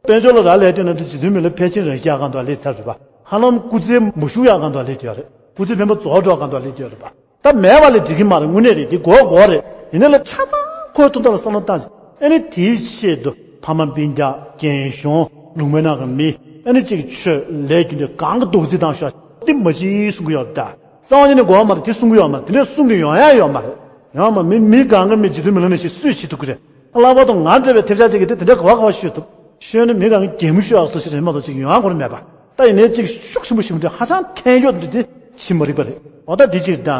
དཔལ་འབྱོར་ལ་རག་ལས་བསྟན་ན་དེ་རྗེ་བཙུན་མི་ལ་ཕལ་ཆེར་རང་ཤི་ཡག་གང་དུ་ལས་ཚར་རེད་པ། ཧ་ལམ་སྐུ་ཚེ་མ་བཞུགས་ཡག་གང་དུ་ལས་དེ་ཡོད་རེད། སྐུ་ཚེ་འཕེན་པ་རྫོགས་འགྲོ་གང་དུ་ལས་དེ་ཡོད་རེད་པ། ད་མེད་པ་ལས་འགྲིག་གི་མ་རེད། དངོས་གནས་རེད། དེ་དགོས་དགོས་རེད། ཡིན་ན་ལ་ཆ་ཚང་ཁོའི་ཐོག་མཐའ་ལ་བསམ་བློ་བཏང་ཟིན། ཨ་ནི་དེའི་ཆེད་དུ་ཕ་མ་སྤུན་ཀྱག་རྒན་གཞོན་ལུང་པའི་ནང་གི་མི་ཨ་ནི་གཅིག་ཆོས་ལས་རྒྱུ་འབྲས་གང་གི་རྡོག་རྫིས་བཏང་ཤོག་དེ་མ་གཅིག་གསུང་གི་ཡོད་རེད་ད། རྩ་བ་ཉིད་ནས་དགོས་པ་མ་རེད། དེ་གསུང་གི་ཡོད་མ་རེད། དེ་འདྲས་གསུང་གི་ཡོང་ཡ་ཡོད་མ་རེད། ཡོང་མ་མི་མི་གང་གི་མི་རྗེ་བཙུན་མི་ལ་ནས་ཞིག་སུས་བྱེད་ཐུབ་ཀྱི་རེད། ལྷག་པར་དུ་ང་འདྲ་བའི་ཐེབས་ཆག་ཅིག་གིས་དེ་དེ་འདྲ་ག་བ་ག་བ་ཤོད་ཐུབ། ཤོད་ན་མི་གང་གི་གད་མོ་ཤོད་ཡག་སོ་ཞིག་རེད་མ་གཏོགས་ཅིག་ཡོང་ཡག་ཁོ་རང་མེད་པ། ད་ཡིན་ནའི་ཅིག་ཤུགས་ཆེན་པོ་ཞིག་མི་འདྲ་ཧ་ཅང་ཐན་ཡོད་འདི་དེ་ཤི་མ་རིག་པ་རེད། འོ་ད་དེ་ཅིག་ད།